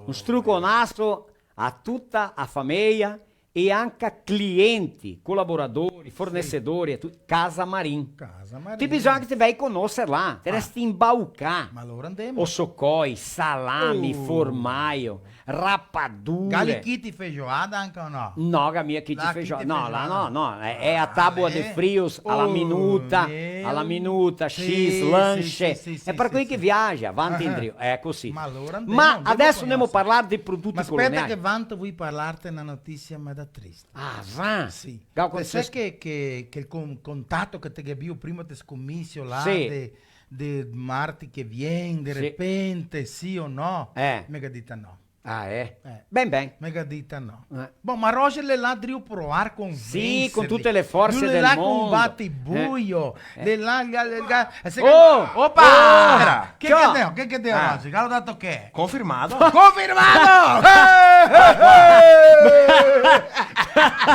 Un struconaso a tuta a fameja e anca clienti, colaboradori, fornesedori, e tu-, Casa Marin. Casa Marin. Ti bisogna che te vai conoser là, te resti imbaucà. Ma alora andemo. Osocoi, salami, formaio, rapadure. Gali kit feijoada anca o no? No, ga mia kit feijoada. No, là no, no, xe, xe a tabua de frios, a la minuta, a la minuta, xis, lanche. Xe par quei che viaja, vanti indrio, xe cusì. Ma alora andemo, andemo. Ma adeso andemo parlar de produti coloniai. Ma speta che vanto voi parlarte na notisia, ma da triste. Ah, va? Sì. Te sè che, che, che el con-, contato che te gavio prima te scomisio là de, de marti che vien, de repente, sì o no? Eh. Me ga dita no. Ah, eh? Eh. Ben, ben. Me ga dita no. Eh. Bon, ma Roger l'è là drio provar convenserli. Sì, con tute le forse del mondo. Lu l'è là con batibuio, eh. L'è là, l'è là, l'è là. E se... Oh! Opa! Oh! Che, che deo, che, che deo, Roger? Che ga dato che? Confirmado. Confirmado!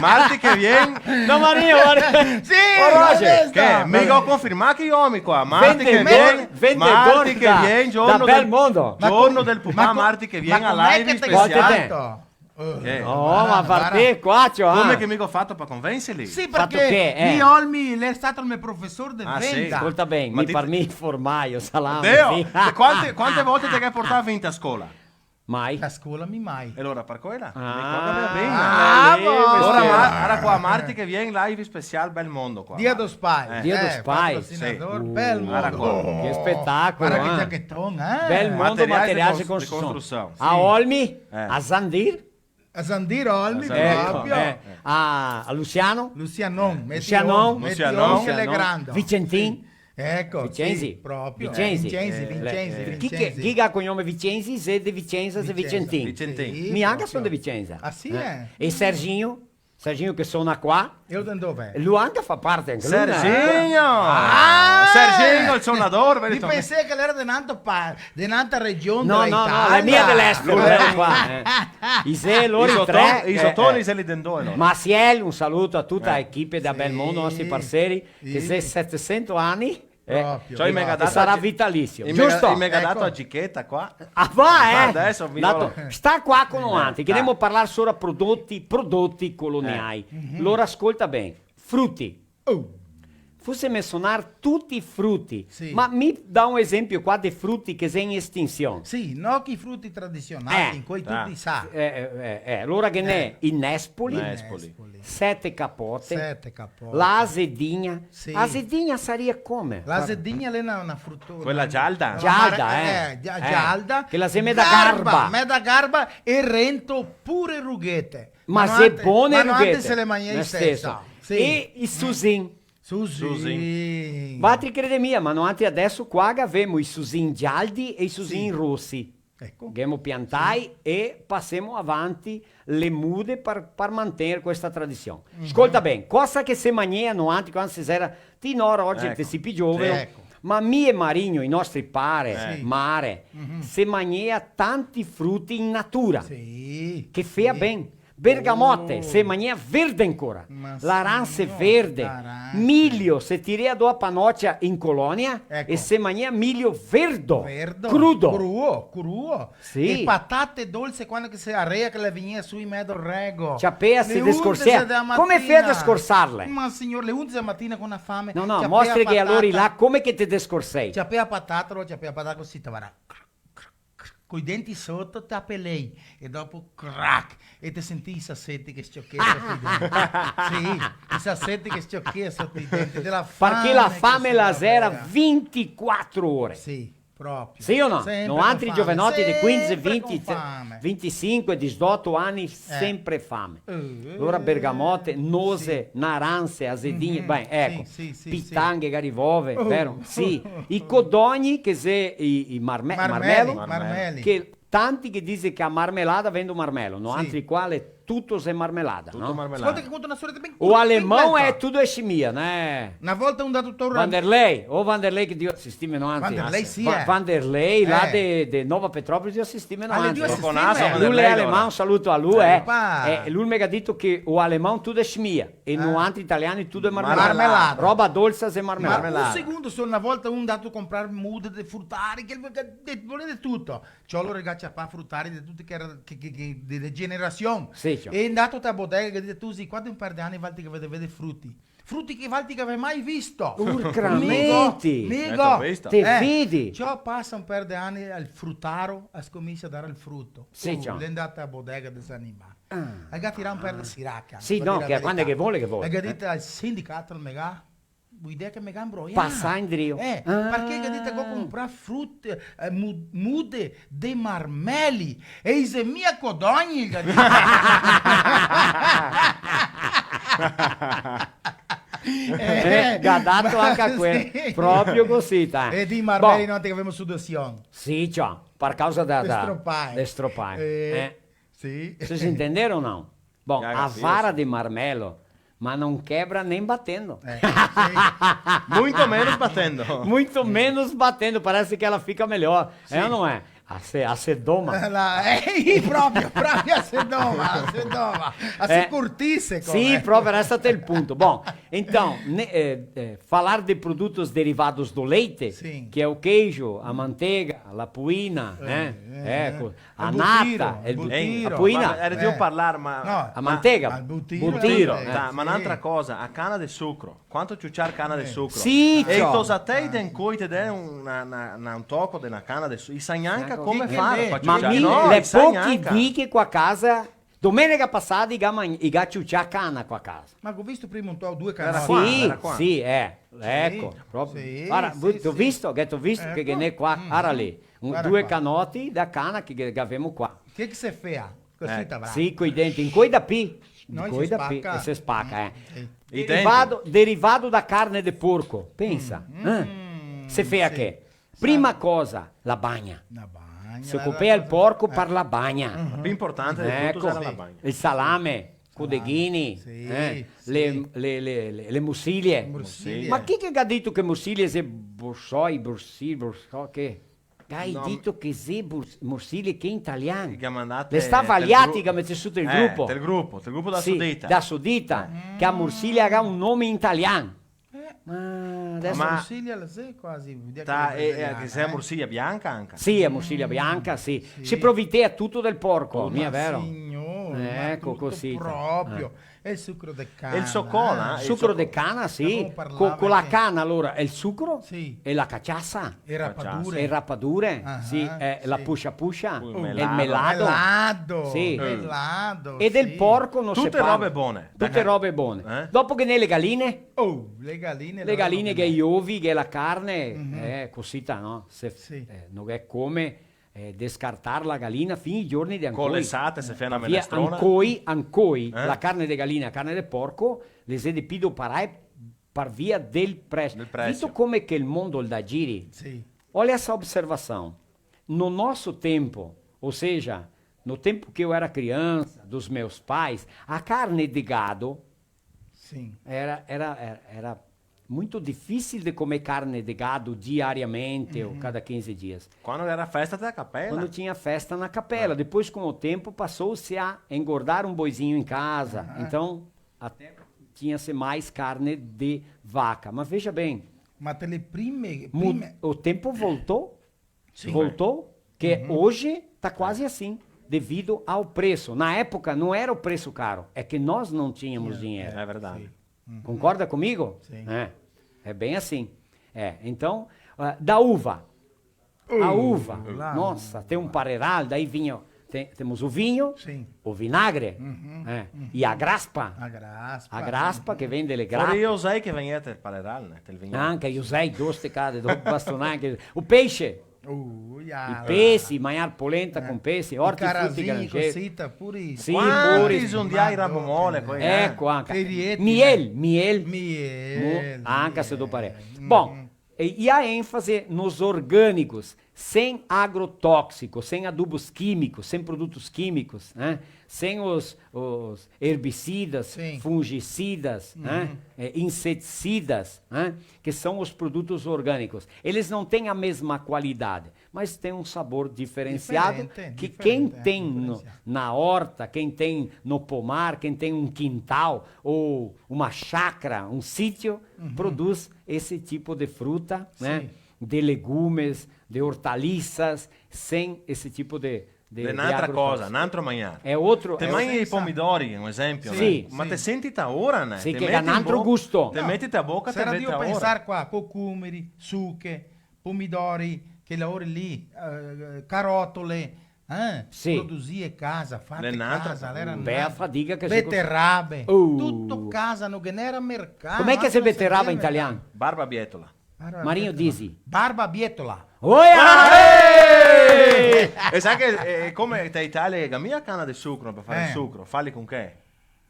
Marti che vien. No, Maria, guarda. Sì, oh, Roger. Che? Mi go confirmà che i omi qua. Marti che vien, vendedor marti che vien, giorno del, giorno del pupà, marti che vien a live special. Che? No, ma varda qua, ciò, ah. Come che mi go fato par convenserli? Sì, parché mi, Olmi, l'è stato el me profesor de venda. Ah, sì? Scolta ben, mi par mi formaio, salame, sì. Deo, quante, quante volte te ga portà vin a scola? Mai. A scola mi mai. E alora par quela? Ah, mi qua capìo ben. Bravo! Alora, ma, alora qua, marti che vien, live special Bel Mondo qua. Dia dos Pais. Eh. Dia dos Pais. Patrocinador, sì. Bel Mondo. Alora qua. Che spetacolo, eh? Varda che giacheton, eh? Bel Mondo, materiais de construção. Materiais de construção. A Olmi, eh, a Zandir. A Zandir Olmi, proprio. Eco, eh. A, a Luciano. Lucianon, Lucianon. Meti on, meti on che l'è grando. Vicentin. Sì. Eco, Vicenzi. Sì, proprio. Vicenzi. Vicenzi, eh, Vicenzi, eh, Vicenzi. Chi che, chi che ga cognome Vicenzi, xe de Vicenza, xe Vicentin. Vicentin. Sì, proprio. Mi anca son de Vicenza. Ah, sì, eh? E Serginho? Serginho che sona qua. E lu de dove? Lu anca fa parte, anca lu, eh. Serginho! Ah! Serginho, el sonador, vedi? Mi pensea che l'era de n'antra pa-, de n'antra region dela Italia. No, no, no, l'è mia de l'Est, lu l'è qua, eh. I xe lori tre, i xe tre, i xe lori tre. Maciel, un saluto a tuta la equipe da Bel Mondo, nostri parseri, che xe setesento ani. Eh, proprio. Ciò, i me ga dato, sarà vitalizio, giusto? I me ga dato la gicheta qua. Ah, va, eh? Adeso mi... Sta qua con noantri, che ndemo parlar sora prodoti, prodoti coloniai. Alora, scolta ben. Fruti. Oh. Fuse mensonar tuti i fruti, sì, ma mi dà un esempio qua de fruti che xe in estinsion. Sì, no che i fruti tradisionali, eh, quei tuti sa. Eh, eh, eh, eh, alora ghe n'è i nespoli, nespoli, sete capote, sete capote, la azedigna. Sì. Azedigna saria come? La azedigna l'è na, na fruta, quela gialda? Gialda, eh. Eh, gia-, eh, gialda. Che la xe meda garba. Garba, meda garba e rento pure rughete. Ma xe bone, ma no rughete. Antes se le magnea istesso. Sì. E i susin. Susin. Susin. Vatri crede mia, ma noantri adeso qua gavemo i susin gialdi e i susin rosi. Eco. Ghemo piantai e pasemo avanti le mude par, par mantener questa tradision. Scolta ben, cosa che se magnea noantri quando se era, ti no, Roger, te si pi gioveno, sì, eco, ma mi e Marigno, i nostri pare, sì, mare, se magnea tanti fruti in natura, sì, che fea ben. Bergamote, se magnea verde ancora. Ma laranse verde. Laranse. Milio, se tirea do a panocia in colonia e se magnea milio verdo, verdo, crudo. Cruo, cruo. Sì. E patate dolse, quando che se area che le vegnea su in medo rego. Ciapea, se descorsea. Come fea a descorsarle? Ma signor, le undese de matina con na fame. No, no, mostre che alora là, come che te descorsei? Ciapea patata, lo ciapea patata cusì, te varà. Coi denti soto, te apelei, e dopo crac, e te sentì i saseti che s-ciochea soto i denti. Sì, i saseti che s-ciochea soto i denti, dela fame. Parché la fame la xera vintiquatro ore. Sì, proprio. Sì o no? Sempre con fame. Noantri giovenoti de quindese, vinti, vintisinque, disdoto ani, sempre fame. Eh. Alora bergamote, nose, naranse, asedinhe, ben, eco, sì, sì, sì, pitanghe, garivove, vero? Sì, i codogni che xe i, i marme-, marmeli, marmelo, marmeli, che tanti che dixe che a marmelada vien do marmelo, noantri qua l'è tuto xe marmelada, no? Tuto marmelada. Scolta che conto na storieta ben curta. O alemão é tudo é chimia, né? Na volta un dato torno. Vanderlei, o Vanderlei che Dio sistime noantri. Vanderlei, sì, eh. Vanderlei, là de, de Nova Petrópolis, Dio sistime noantri. Lo conoso, Vanderlei, alora. Lu l'è alemão, un saluto a lu, eh. Eh, lu me ga dito che o alemão tudo é chimia, e noantri italiani tudo é marmelada. Marmelada. Roba dolsa xe marmelada. Ma un secondo, solo na volta un dato comprar mude de frutari, che, che, che voleva tuto. Ciò, alora el ga ciapà frutari de tuti che era, che, che, che, de, de generasion. Sì, ciò. E ndato te a bodega, che dise, "Tu sì, qua de un par de ani, valtri che vede, vede fruti." Fruti che valtri che gavè mai visto. Urcramenti! Migo, migo. Te vidi? Ciò, pasa un par de ani, el frutaro el scominsia a dare el fruto. Sì, ciò. L'è ndà a bodega de San Niba. Ah. El ga tirà un par de siraca. Sì, no, che quando che vole, che vole. El ga dito al sindicato, el me ga, vuto idea che me ga imbroià. Pasa indrio. Eh, parché el ga dito che go comprà frute, eh, mu-, mude de marmeli. E i xe mia codogni, el ga dito. Eh, ga dato anca a quel, sì. Proprio cusì, ta. E dei marmeli, bon, no, che gavemo sudasion. Sì, ciò, par causa da, da, de stropai. De stropai. Eh, eh. Sì. Vocês entenderam ou não? Bom, a vara de marmelo, mas não quebra nem batendo. É, isso aí. Muito menos batendo. Muito menos batendo, parece que ela fica melhor. É ou não é? A se, a se doma. Ela, é, e proprio, proprio a se doma, a se doma. A se curtise, sì, come. Proprio, resta até il punto. Bom, então, ne, eh, eh, falar de produtos derivados do leite, sim, que é o queijo, a manteiga, a lapuina, né? É, é. A nata, el butiro, el butiro. A puina. Ma era drio parlar, ma... No. A mantega? Ma el butiro. Butiro, eh. Ma n'altra cosa, a cana de sucro. Quanto ciuciar cana de sucro? Sì, e ciò. I tosatei de ncoi te dè un, na, na, na, un toco de na cana de sucro. I sa gnanca come far par ciuciar. Ma mi, no, l'è pochi dì che qua casa, domenega pasada, i ga magn-, i ga ciucià cana qua casa. Ma go visto prima un toco, due canote. Era qua, era qua. Sì, sì, eh, eco, proprio. Sì, sì, sì. Varda, te go visto, che te go visto che ghe n'è qua, varda lì. Un, due canoti da cana che, che gavemo qua. Che che se fea? Cosita, va. Sì, coi denti, incoi da pi. Incoi da pi, e se spaca, eh. Sì. Derivado, derivado da carne de porco, pensa, eh? Se fea che? Prima cosa, la bagna. La bagna. Se copea el porco par la bagna. La pi importante de tuto era la bagna. Eco, el salame, codeghini, eh? Le, le, le, le, le morsilie. Morsilie. Ma chi che ga dito che morsilie xe borsoi, borsi-, borsò, che? Gai dito che xe bur-, morsilie che in italian. Che ga mandà... Le sta valiati che ga meso su tel grupo. Tel grupo, tel grupo da Sudita. Sì, da Sudita, che a morsilia ga un nome in italian. Eh. Ma deso... Ma morsilia la xe quasi, vuol dire che la xe italiana, eh? Che xe morsilia bianca anca. Sì, xe morsilia bianca, sì. Sì. Se profitea tuto del porco, mia vero? Ma signor, ma tuto proprio. Eco, cusì. Eh. E el sucro de cana. E el socola, eh? Sucro de cana, sì. Co-, co la cana, alora, el sucro e la caciasa. E rapadure. E rapadure, sì, eh, la pusha pusha, el melado. Melado. Sì. Melado, sì. E del porco no se parla. Tute robe bone. Tute robe bone. Eh? Dopo ghe n'è le galine. Oh, le galine, le galine che i ovi, che la carne, eh, cusita, no? Se, eh, no xe come eh, descartar la galina fin i giorni de ancoi. Co l'esate se fea na menestrona. Ancoi, ancoi, eh? La carne de galina, carne de porco, le xe de pi doparà par via del presio. Del presio. Vito come che el mondo el dà giri? Sì. Olha essa observação. No nosso tempo, ou seja, no tempo que eu era criança, dos meus pais, a carne de gado Sim. Era, era, era, era muito difícil de comer carne de gado diariamente ou cada quinze dias. Quando era festa da capela. Quando tinha festa na capela. Ah. Depois, com o tempo, passou-se a engordar um boizinho em casa. Aham. Então, até tinha-se mais carne de vaca. Mas veja bem, mas tele prime, mu-, prime- o tempo voltou. Sim. Voltou, que hoje tá quase assim, devido ao preço. Na época não era o preço caro, é que nós não tínhamos dinheiro. É verdade. Sim. Uhum. Concorda comigo? Sim. É. É bem assim. É, então, ah, da uva. A uva. Nossa, tem um parreiral, daí vinho, tem, temos o vinho, o vinagre, é, e a graspa. A graspa, sim. A graspa que vem dele grapa. Fora i osei che vegnea del parreiral, né? Del vinho. Anca i osei, doce, cara, do bastonà, anca o peixe. Uh, ja. I pesi, magnar polenta con pesi, orti, fruti, granxeri. Carasinho, cosita, pure. Sì, pure. Quanti zundiai rabo mole, quei, eh? Eco, anca. Miel, miel. Miel. Anca se do parè. Bon, e, e a ênfase nos orgânicos, sem agrotóxico, sem adubos químicos, sem produtos químicos, né? Sem os, os herbicidas, fungicidas, né? É, inseticidas, né? Que são os produtos orgânicos. Eles não têm a mesma qualidade, mas têm um sabor diferenciado que quem tem no, na horta, quem tem no pomar, quem tem um quintal ou uma chácara, um sítio, produz esse tipo de fruta, né? De legumes, de hortaliças, sem esse tipo de, de, de agrotóxico. N'altra cosa, n'altro magnar. É outro, é outro. Te magni i pomidori, un esempio, né? Sì. Ma te senti ta ora, né? Sì, che ga n'altro gusto. Te meti ta boca, te vedi ta ora. Pensar qua, cocumeri, suche, pomidori, che lavori lì, eh, carotole, eh? Sì. Produsie casa, fate casa, l'era... Bea fadiga che se... Beterabe, tuto casa, no ghe n'era mercato. Come che se beteraba in italian? Barbabietola. Marinho, disi. Barbabietola. Oia! E sa che, eh, come te Italia, che mia cana de sucro par far el sucro, fali con che?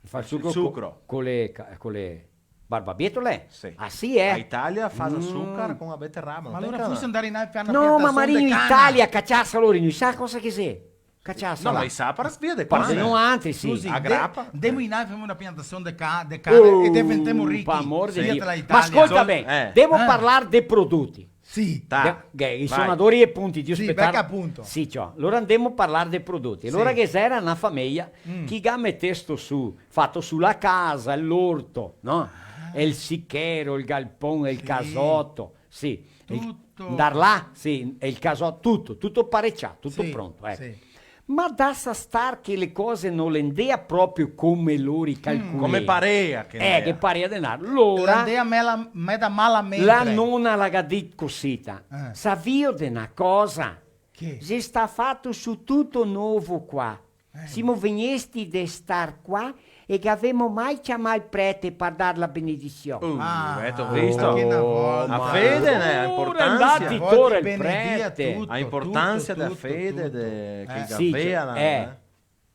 Fa el sucro co-, co le ca-, co le barbabietole? Sì. Ah, sì, eh? A Italia fa açúcar com a beterraba, não tem cana. Ma alora forse andar in Alpe fa na piantasion de cana. No, ma Marino, Italia, cachaça, lori, no sa cosa che xe? Cachaça, no, là. Ma i sa par via de qua, eh. Par de noantri, sì. Scusi, a grapa. Demo in Alpe, femo na piantasion de ca-, de cana e deventemo richi. Uh, par amor de Dio. Via dela Italia. Ma scolta ben, eh, demo parlar de prodoti. Sì. Tá. Che, che i sonadori e punti, giusto? Sì, per tar-, perché appunto. Sì, ciò. Alora andemo a parlar de prodoti. Sì. Alora ghe xera na fameia che ga metesto su, fato su la casa, l'orto, no? Ah. E el sichero, el galpon, el casoto. Sì. Tuto. Andar là, sì, e el casoto, tuto, tuto parecià, tuto pronto, eco. Sì. Ma dasa star che le cose no le ndea proprio come lori calcolea. Come parea che ndea. Eh, che parea de ndar. Lora, la ndea mela-, meda malamente. La nona la ga dit cosita. Eh. Savio de na cosa? Che? Xe sta fato su tuto novo qua. Eh. Simo vegnesti de star qua e gavemo mai ciamà el prete par dar la benedision. Uh, ah, eto visto? Anca na volta. A fede, né? A importansa. Pure ndati tor el prete. A importansa dela fede de, che gavea, eh.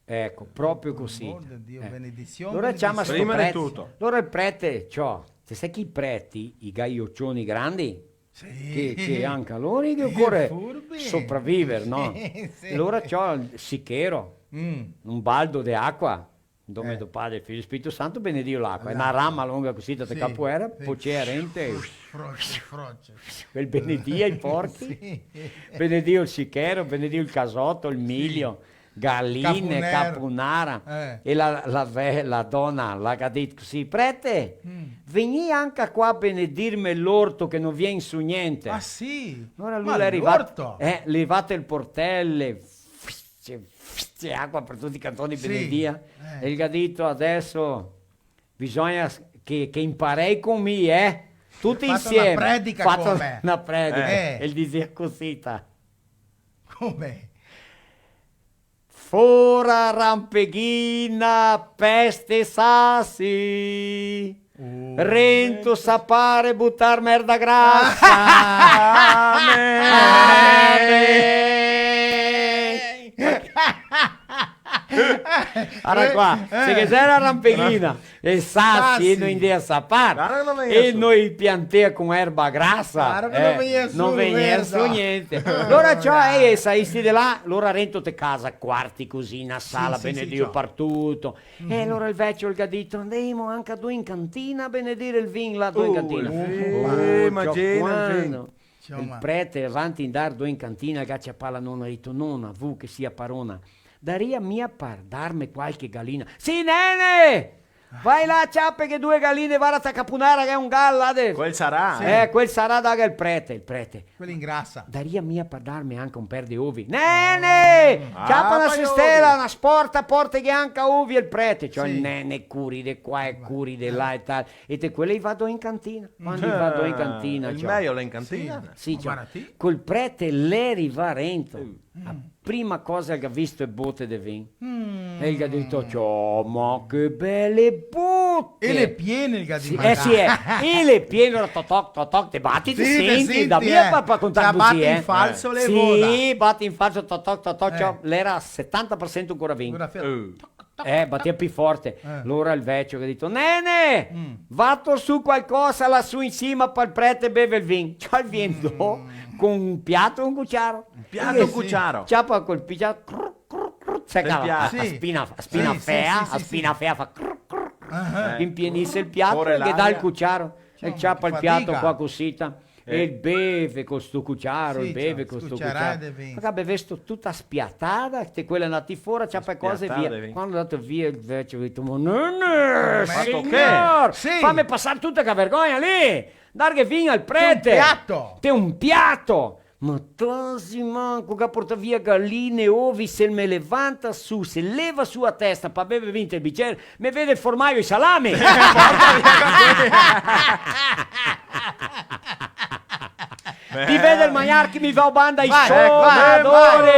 Eco, proprio cosita. Par amor de Dio, benedision, benedision. Alora ciama sto prete. Prima de tuto. Alora el prete, ciò, te sa che i preti, i ga i ocioni grandi? Sì. Che, che anca lori che ocore sopraviver, no? Sì, sì. Alora ciò, el sichero, un baldo de acua, in nome del Padre, Figlio e Spirito Santo, benedìo l'acua. L'acua. Xe na rama longa cosita de capoera, sì, pocea rente. Froce, froce. El benedìo i porchi, benedìo el sichero, benedìo el casoto, el milio. Galine, capunera. Eh. E la, la ve-, la dona la ga dit cusì: "Prete, vegnì anca qua a benedirme l'orto che no vien su gnente." Ah, sì? Alora lu l'è rivà, l'orto? Eh, l'è rivà el portel, fsce, fsce, acua par tuti i cantoni, benedia. Eh. E el ga dito: "Adeso bisogna che, che imparei con mi, eh? Tuti insieme." Fato na predica. Fato come? Na predica. Eh. E el dixea cusita. Come? Fora rampeghina, peste sasi. Uh. Rento sapar butar merda grasa. Amen. Amen. Ara qua, eh, se ghe xera rampeghina e sasi, e no i ndea sapar, e no i piantea con erba grasa, no vegnea su gnente. Alora ciò, eh, saisti de là, alora rento te casa, quarti, cusina, sala, benedio par tuto. E alora el vecio el ga dito: "Ndemo anca do in cantina a benedir el vin là do in cantina." Uh, el vin. Uh, imagina el vin. Ciò, ma el prete, avanti ndar do in cantina, el ga ciapà la nona e dito: "Nona, vu che sia parona, daria mia par darme qualche galina?" "Sì, nene! Vai là, ciapeghe due galine, vara ta capunera che xe un gal là de-" Quel sarà, eh? Eh, quel sarà, daga el prete, el prete. Quel ingrasa. "Daria mia par darme anca un per de ovi?" "Nene! Ciapa na sestela, na sporta, porteghe anca ovi al prete." Ciò, el nene curi de qua e curi de là e tal. E te quele i va do in cantina. Quando i va do in cantina, ciò. Eh, el mejo l'è in cantina. Sì, ciò. Col prete l'è rivà rento. A prima cosa che el ga visto e bote de vin. E el ga dito: "Ciò, ma che bele bote!" E le piene, el ga dito. Sì, eh, sì, eh. E le piene, ora totoc, totoc, te bati, te senti, da mia pa, pa contar cusì, eh. Bati in falso, le voda. Sì, bati in falso, totoc, totoc, ciò, l'era setanta par sento ancora vin. Ancora fermo. Eh, batea pi forte. Eh. Alora el vecio che ga dito: "Nene, vato su qualcosa là su in sima pal prete beve el vin." Ciò, el vien do con un piato e un cuciaro. Un piato e un cuciaro. Ciapa col piato, cru, cru, cru, se cava. Sì. A spina, a spina fea, a spina fea fa cru, cru, cru. Ah. Impienise el piato e ghe dà el cuciaro. E ciapa el piato qua cusita. E el beve co sto cuciaro, el beve co sto cuciaro. Sì, ciò, cuciarade de vin. Ma che bevesto tuta spiatada, te quela ndati fora, ciapa cose via. Spiatada de vin. Quando l'è ndato via el vecio, el ga dito: "Ma nene, signor, fame pasar tuta che vergogna lì! Darghe vin al prete! Te un piato! Te un piato!" Ma tasi manco, che ga portà via galine, ovi, se el me levanta su, se leva su a testa pa bever vin te el bicer, me vede el formaio e i salami. Beh. Ti vede el magnar che mi va banda i sonadori.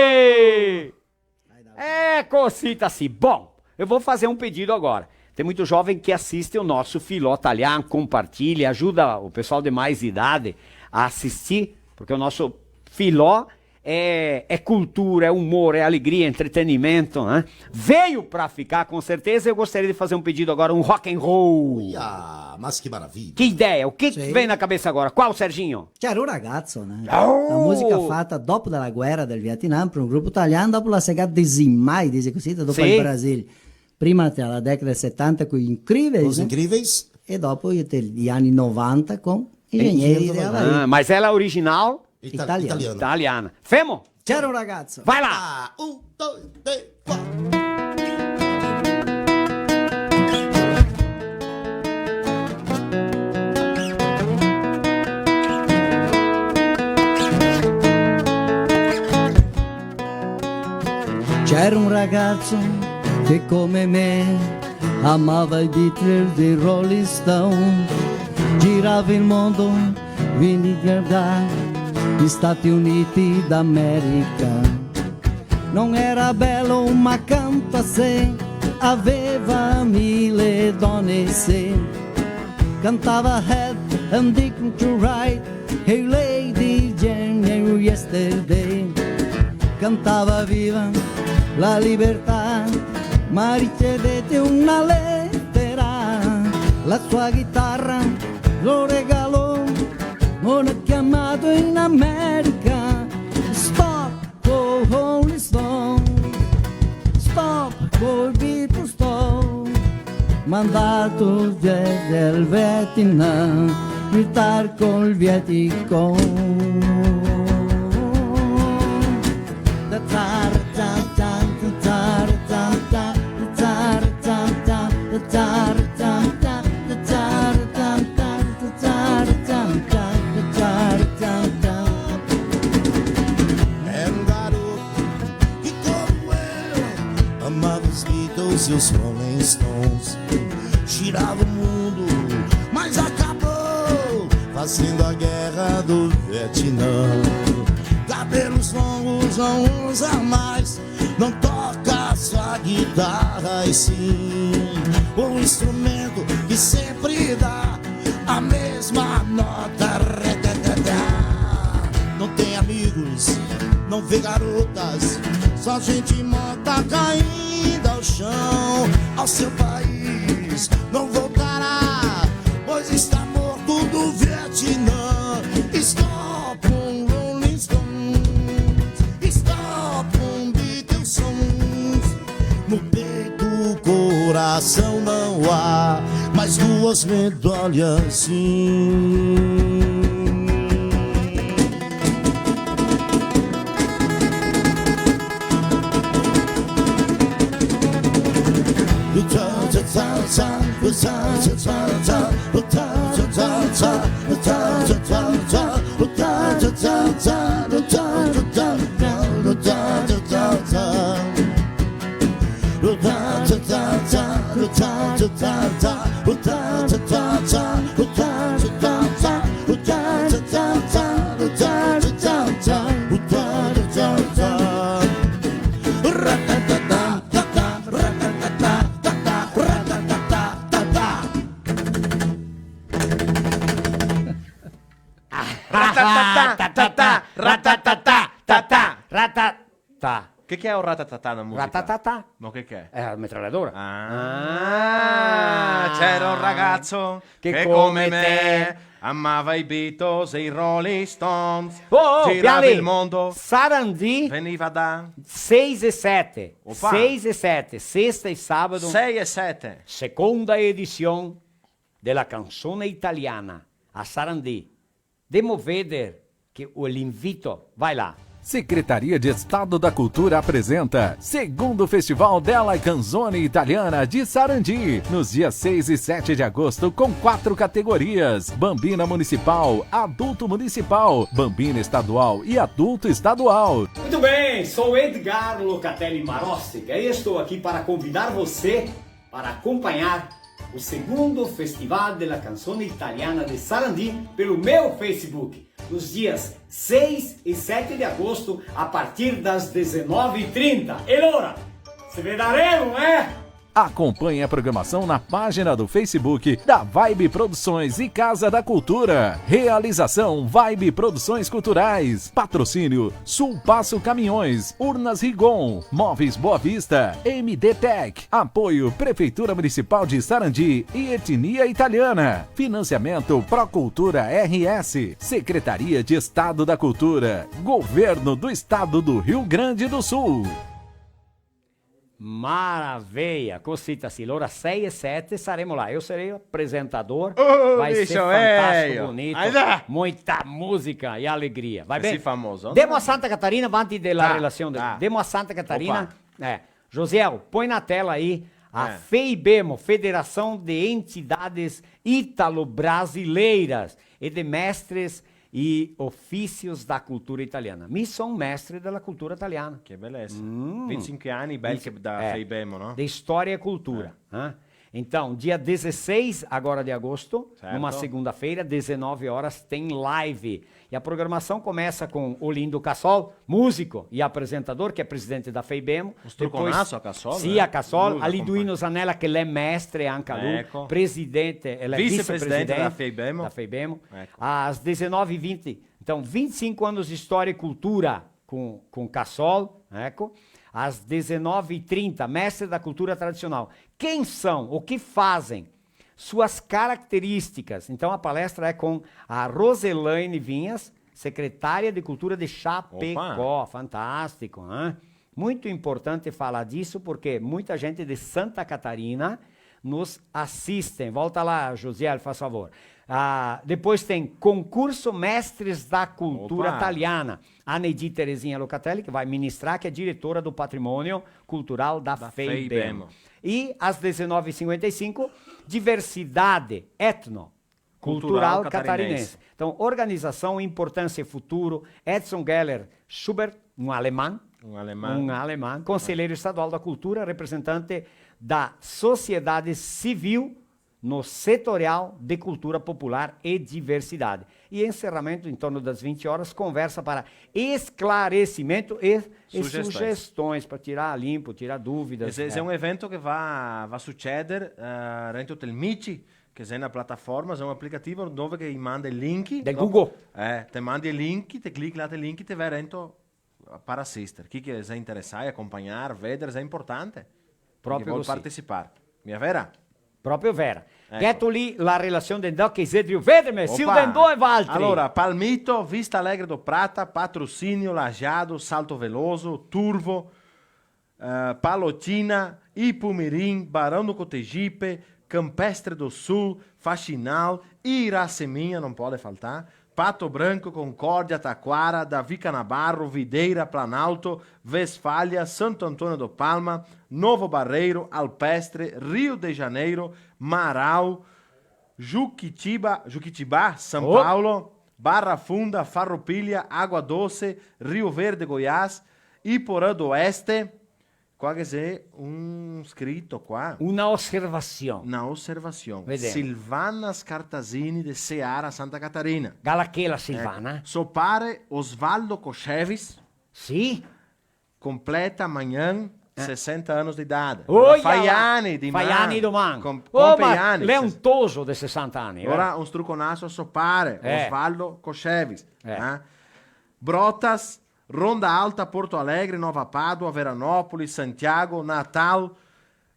Vai, vai, vai. Eh, cosita sì. Bom, eu vou fazer um pedido agora. Tem muito jovem que assiste o nosso Filó Talian, compartilha, ajuda o pessoal de mais idade a assistir, porque o nosso Filó é, é cultura, é humor, é alegria, é entretenimento, né? Veio pra ficar, com certeza. Eu gostaria de fazer um pedido agora, um rock and roll. Uia, mas que maravilha. Que ideia? O que que vem na cabeça agora? Qual, Serginho? C'era un ragazzo, né? Oh! La musica fata dopo dela guera del Vietnam par un grupo italiano, dopo la se ga disimai, dise cusì, dopo el Brasil. Prima dela decada del setanta con i Incríveis, né? Incríveis. E dopo i ani novanta con i Engenheiros do Havaí. Ah, mas ela é original? Italiana. Italiana. Femo? C'era un ragazzo. Vai là! Ah, un, due, tre, quatro. C'era un ragazzo che come me amava i Beatles e i Rolling Stones, girava il mondo, vini guardar gli Stati Uniti d'America. Non era bello, ma accanto a sé aveva mille donne, sì. Cantava Head and Dick to Right, Hey Lady Jane and Yesterday. Cantava Viva la libertà, ma ricevette una lettera. La sua chitarra lo regalò, non è chiamato in America. Stop! Oh, Rolling Stone, stop, coi Beatles stop. Mandato via del Vietnam, militar col Vietcong. Era um garoto que, como eu, amava os Beatles e os Rolling Stones. Girava o mundo, mas acabou fazendo a guerra do Vietnã. Cabelos longos não usa mais, não toca sua guitarra, e sim o instrumento que sempre dá a mesma nota. Não tem amigos, não vê garotas, só gente morta caindo ao chão. Ao seu país não voltará, pois está morto do Vietnã. Stop on Rolling Stones, stop on Beatles songs. No peito, coração não há, mas duas medalhas sim. Ratatatà, tatà, ratatatà, tatà, ratatà. Che che xe o ratatatà na musica? Ratatatà. Ma che che xe? Xe la metralhadora. Ah. Ah. C'era un ragazzo che come me amava i Beatles e i Rolling Stones. Oh, oh, girava el mondo. Sarandì. Veniva da seis e sete. Opa. Seis e sete, sesta e sábado. Seis e sete. Segunda edição dela canzone italiana, a Sarandì. Demo veder che o l'invito, vai là. Secretaria de Estado da Cultura apresenta Segundo Festival della Canzone Italiana de Sarandi, nos dias seis e sete de agosto, com quatro categorias: Bambina Municipal, Adulto Municipal, Bambina Estadual e Adulto Estadual. Muito bem, sou Edgar Locatelli Marostica e estou aqui para convidar você para acompanhar o segundo Festival della Canzone Italiana de Sarandi pelo meu Facebook, nos dias seis e sete de agosto, a partir das dezenove e trinta. E alora, se vedaremo, eh? Acompanhe a programação na página do Facebook da Vibe Produções e Casa da Cultura. Realização Vibe Produções Culturais. Patrocínio Sul Passo Caminhões, Urnas Rigon, Móveis Boa Vista, M D Tech. Apoio Prefeitura Municipal de Sarandi e Etnia Italiana. Financiamento Procultura R S, Secretaria de Estado da Cultura, Governo do Estado do Rio Grande do Sul. Maravilha! Cosita sì, alora sei e sete saremo là. Eu serei o apresentador. Oh, vai ser bicho, fantástico, velho! Bonito. Aí já! Muita música e alegria. Vai bem? Famoso. Demo a Santa Catarina, avanti dela relazione. Tá, tá. Demo a Santa Catarina. Opa. É. Josiel, põe na tela aí a FEIBEMO, Federação de Entidades Italo-Brasileiras e de Mestres e Ofícios da Cultura Italiana. Mi son mestre dela cultura italiana. Che belesa. Mm. Vintisinque ani belli che da FEIBEMO, no? De storia e cultura, eh? Então, dia dezesseis agora de agosto, certo, numa segunda-feira, dezenove horas, tem live. E a programação começa com Olindo Cassol, músico e apresentador, que é presidente da FEIBEMO. Un struconaso a Cassol, sì, eh? A Cassol, Liduino Zanella, che l'è mestre anca lu, eco, presidente, e l'è vicepresidente da FEIBEMO. Da FEIBEMO. Eco. Às dezenove e vinte, então, vinte e cinco anos de história e cultura com, com Cassol, eco. Às dezenove e trinta, mestre da cultura tradicional. Quem são? O que fazem? Suas características. Então, a palestra é com a Roselaine Vinhas, secretária de Cultura de Chapecó. Opa! Fantástico, hein? Muito importante falar disso, porque muita gente de Santa Catarina nos assiste. Volta lá, Josiel, faz favor. Ah, depois tem concurso Mestres da Cultura Italiana. A Neidi Terezinha Locatelli, que vai ministrar, que é diretora do Patrimônio Cultural da FEIBEMO. Da FEIBEMO. E às dezenove e cinquenta e cinco, diversidade etno-cultural catarinense. Então, organização, importância e futuro, Edson Geller Schubert, um alemão, um alemão, um alemão, conselheiro estadual da cultura, representante da sociedade civil no Setorial de Cultura Popular e Diversidade. E encerramento em torno das vinte horas, conversa para esclarecimento e, e sugestões, para tirar limpo, tirar dúvidas, né? Esse, esse é um evento que va, va suceder, eh, rento del Mici, che xe na plataforma, xe un aplicativo dove che i manda i link. Del Google. Eh, te mandi i link, te clichi là, te link, te ve rento par asister. Chi che xe interesà, acompagnar, veder, xe importante. Proprio cusì. Participar. Mia vera? Proprio vera. Eco. Gheto lì la relasion de Doc e Zedrio Vedeme, Silvio Dendò e Valtri. Alora, Palmito, Vista Alegre do Prata, Patrocínio, Lajeado, Salto Veloso, Turvo, eh, Palotina, Ipumirim, Barão do Cotegipe, Campestre do Sul, Faxinal, Iraceminha, não pode faltar, Pato Branco, Concórdia, Taquara, Davi Canabarro, Videira, Planalto, Westfália, Santo Antônio do Palma, Novo Barreiro, Alpestre, Rio de Janeiro, Marau, Juquitiba, Juquitibá, São Paulo, Barra Funda, Farroupilha, Água Doce, Rio Verde, Goiás, Iporã do Oeste, qua che xe un scrito qua. Una osservasion. Na osservasion. Vedemo. Silvana Scartasini de Seara, Santa Catarina. Gala che la Silvana? Eco. So pare Osvaldo Coscevis. Sì. Completa magnan, eh, sesenta anos de idade. Oia là! Fai ani diman. Fai ani doman. Com-, oh, compie ma ani, l'è un toso de sesanta ani, eh. Ora un struconaso a so pare, eh, Osvaldo Coscevis, eh. Eh. Brotas, Ronda Alta, Porto Alegre, Nova Pádua, Veranópolis, Santiago, Natal,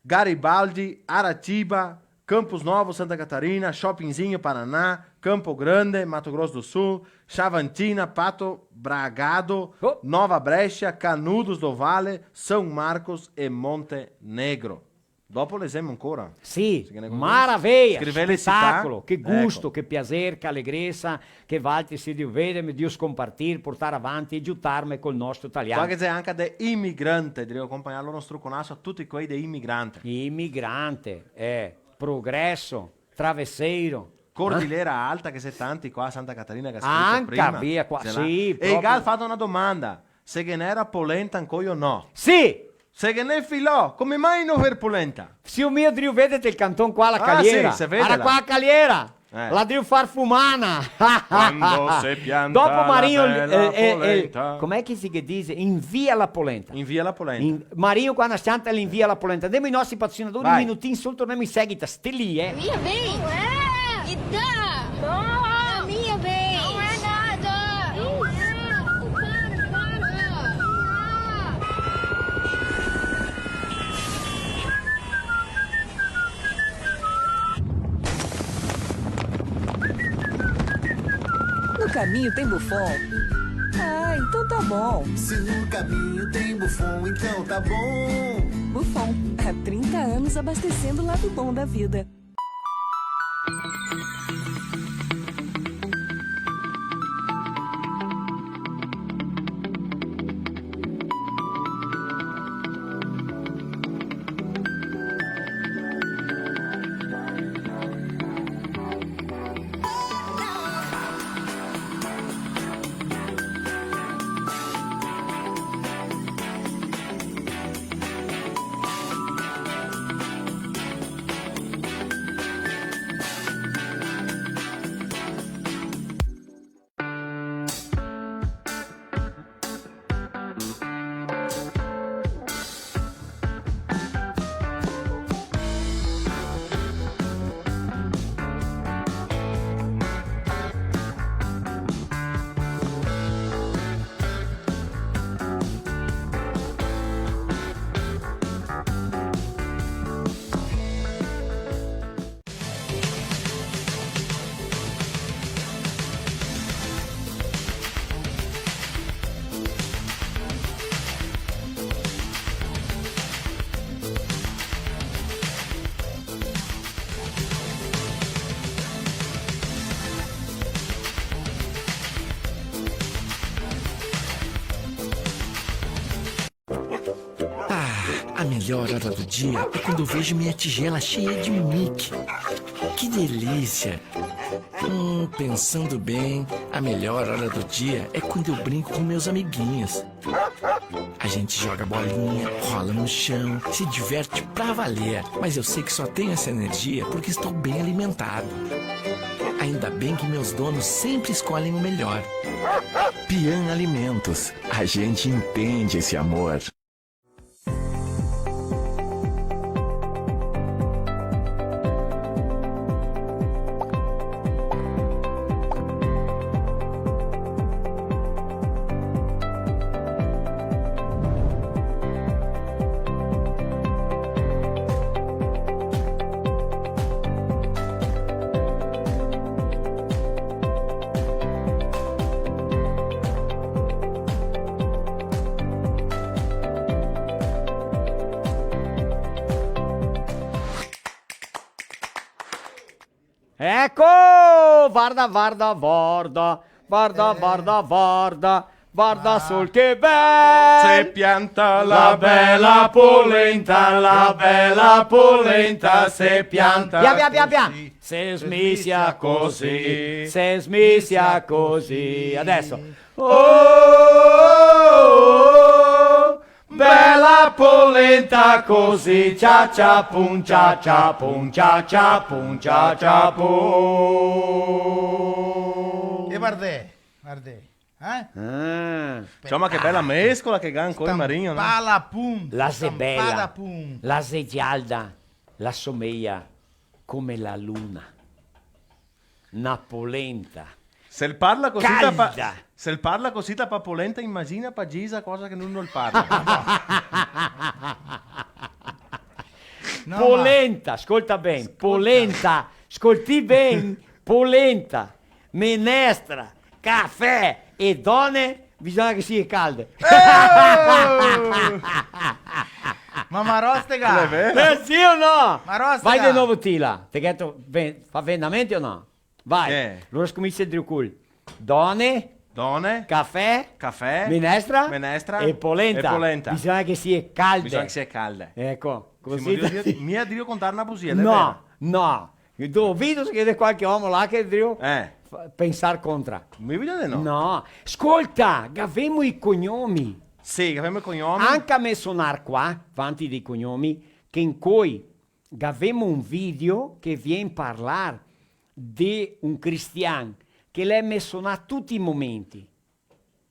Garibaldi, Aratiba, Campos Novos, Santa Catarina, Chopinzinho, Paraná, Campo Grande, Mato Grosso do Sul, Xavantina, Pato Bragado, oh, Nova Brecha, Canudos do Vale, São Marcos e Montenegro. Dopo lesemo ancora. Sì, se ghe n'è qualcuno. Maraveia, spetacolo, che gusto, eco, che piaser, che alegresa, che valtri sedi vedeme, de scompartir, portar avanti e giutarme col nostro talian. Qua che xe anca de imigrante, devo acompagnarlo un struconaso a tuti quei de imigrante. Imigrante, eh, progreso, travesseiro. Cordilheira Alta, che xe tanti qua a Santa Catarina che ga scrito prima. Anca via qua, sì, proprio. E i ga fato na domanda, se ghe n'era polenta ancoi o no. Sì! Se ghe n'è filò, come mai no ver polenta? Sì, o mio drio vedete el canton qua, la caliera. Ah, sì, se vede là. Ara qua la caliera. Eh. La drio far fumana. Quando se pianta la bela polenta. Dopo Marinho, eh, eh, eh, come che se dixe? Invia la polenta. Invia la polenta. In-, Marinho quando se pianta, el invia la polenta. Demo i nostri patrocinadori, vai. Un minutin solo, tornemo in seguita. Sté lì, eh. Minha vez! Não é! Me dá! Não! É minha vez! Não é nada! Não é! Para, para! No caminho tem Buffon? Ah, então tá bom. Se no caminho tem Buffon, então tá bom. Buffon, há trinta anos abastecendo o lado bom da vida. Ah, a melhor hora do dia é quando eu vejo minha tigela cheia de Mickey. Que delícia! Hum, pensando bem, a melhor hora do dia é quando eu brinco com meus amiguinhos. A gente joga bolinha, rola no chão, se diverte pra valer. Mas eu sei que só tenho essa energia porque estou bem alimentado. Ainda bem que meus donos sempre escolhem o melhor. Pian Alimentos, a gente entende esse amor. Eco! Varda, varda, varda. Varda, varda, varda. Varda sol che bel. Se pianta la bela polenta, la bela polenta se pianta. Pian, pian, pian, pian. Così. Se smisia così, se smisia così. Adesso. Oh, oh, oh, oh. Bela polenta così, cia cia pum, cia cia pum, cia cia pum, cia cia pum. E vardè, vardè, eh? Ah. Insoma, che bela mescola che ga ancora el Marigno, no? Stampala pum, la xe bela, stampala pum. La xe gialda, la someia come la luna. Na polenta. Se el parla cosita pa, calda. Se el parla cosita pa polenta, imagina pa Gisa cosa che no, no el parla. No, ma polenta, scolta ben, scolta. Polenta, scoltì ben, polenta, menestra, cafè e done, bisogna che sie calde. Eh! Ma marostega! L'è vero? Eh, sì o no? Marostega! Vai de novo ti là, te gheto, ben, fa ben a mente o no? Vai. Eh. Alora scominsia drio cul. Done. Done. Cafè. Cafè. Menestra. Menestra. E polenta. E polenta. Bisogna che sie calde. Bisogna che sie calde. Eco, così. Semo drio, mia drio contar na busia, l'è vero? No, no. Go visto che ghe xe qualche omo là che xe drio, eh, fa-, pensar contra. Mi vedo de no. No. Scolta, gavemo i cognomi. Sì, gavemo i cognomi. Anca me sonar qua, vanti dei cognomi, che incoi gavemo un video che vien parlar de un cristian che l'è mesonà tuti i momenti.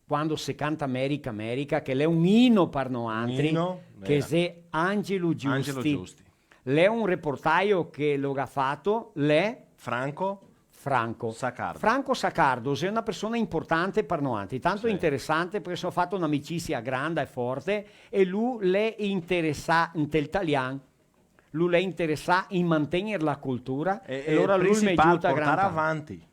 Quando se canta America, America, che l'è un ino par noantri, ino, che vera. Xe Angelo Giusti. Angelo Giusti. L'è un reportaio che lo ga fato, l'è Franco Franco. Saccardo. Franco Saccardo, xe una persona importante par noantri, tanto interesante, parché se ga fato un'amicisia granda e forte, e lu l'è interesà ntel talian, lu l'è interesà in mantegner la cultura, e, e alora lu me giuta gran tanto. Portar avanti.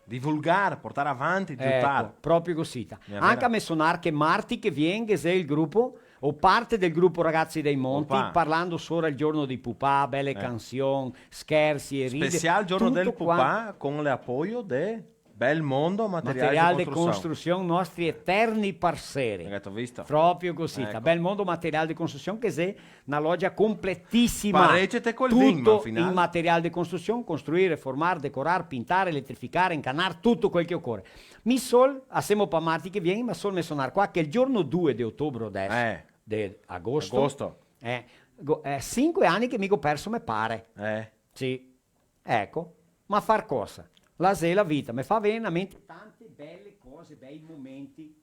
Divulgar, portar avanti, giutar. Eco, proprio cosita. Anca a mensonar che marti che vien, che xe el grupo, o parte del grupo Ragazzi dei Monti, parlando sora el giorno dei pupà, bele cansion, scherzi e ride. Special giorno del pupà, con l'apoio de Bel Mondo Material de Construsion. Material de Construsion, nostri eterni parseri. Gheto visto? Proprio cosita. Eco. Bel Mondo Material de Construsion, che xe na logia completisima. Parecete col vin, ma tuto al final. In material de construsion, construir, reformar, decorar, pintar, eletrificar, incanar, tuto quel che ocore. Mi sol, a semo pa marti che vien, ma sol mensonar qua che el giorno due de otobre adeso, eh, de agosto, agosto, eh, go-, eh, sinque ani che mi go perso me pare. Eh. Sì. Eco. Ma far cosa? La xe la vita, me fa vegner in mente tante bele cose, bei momenti.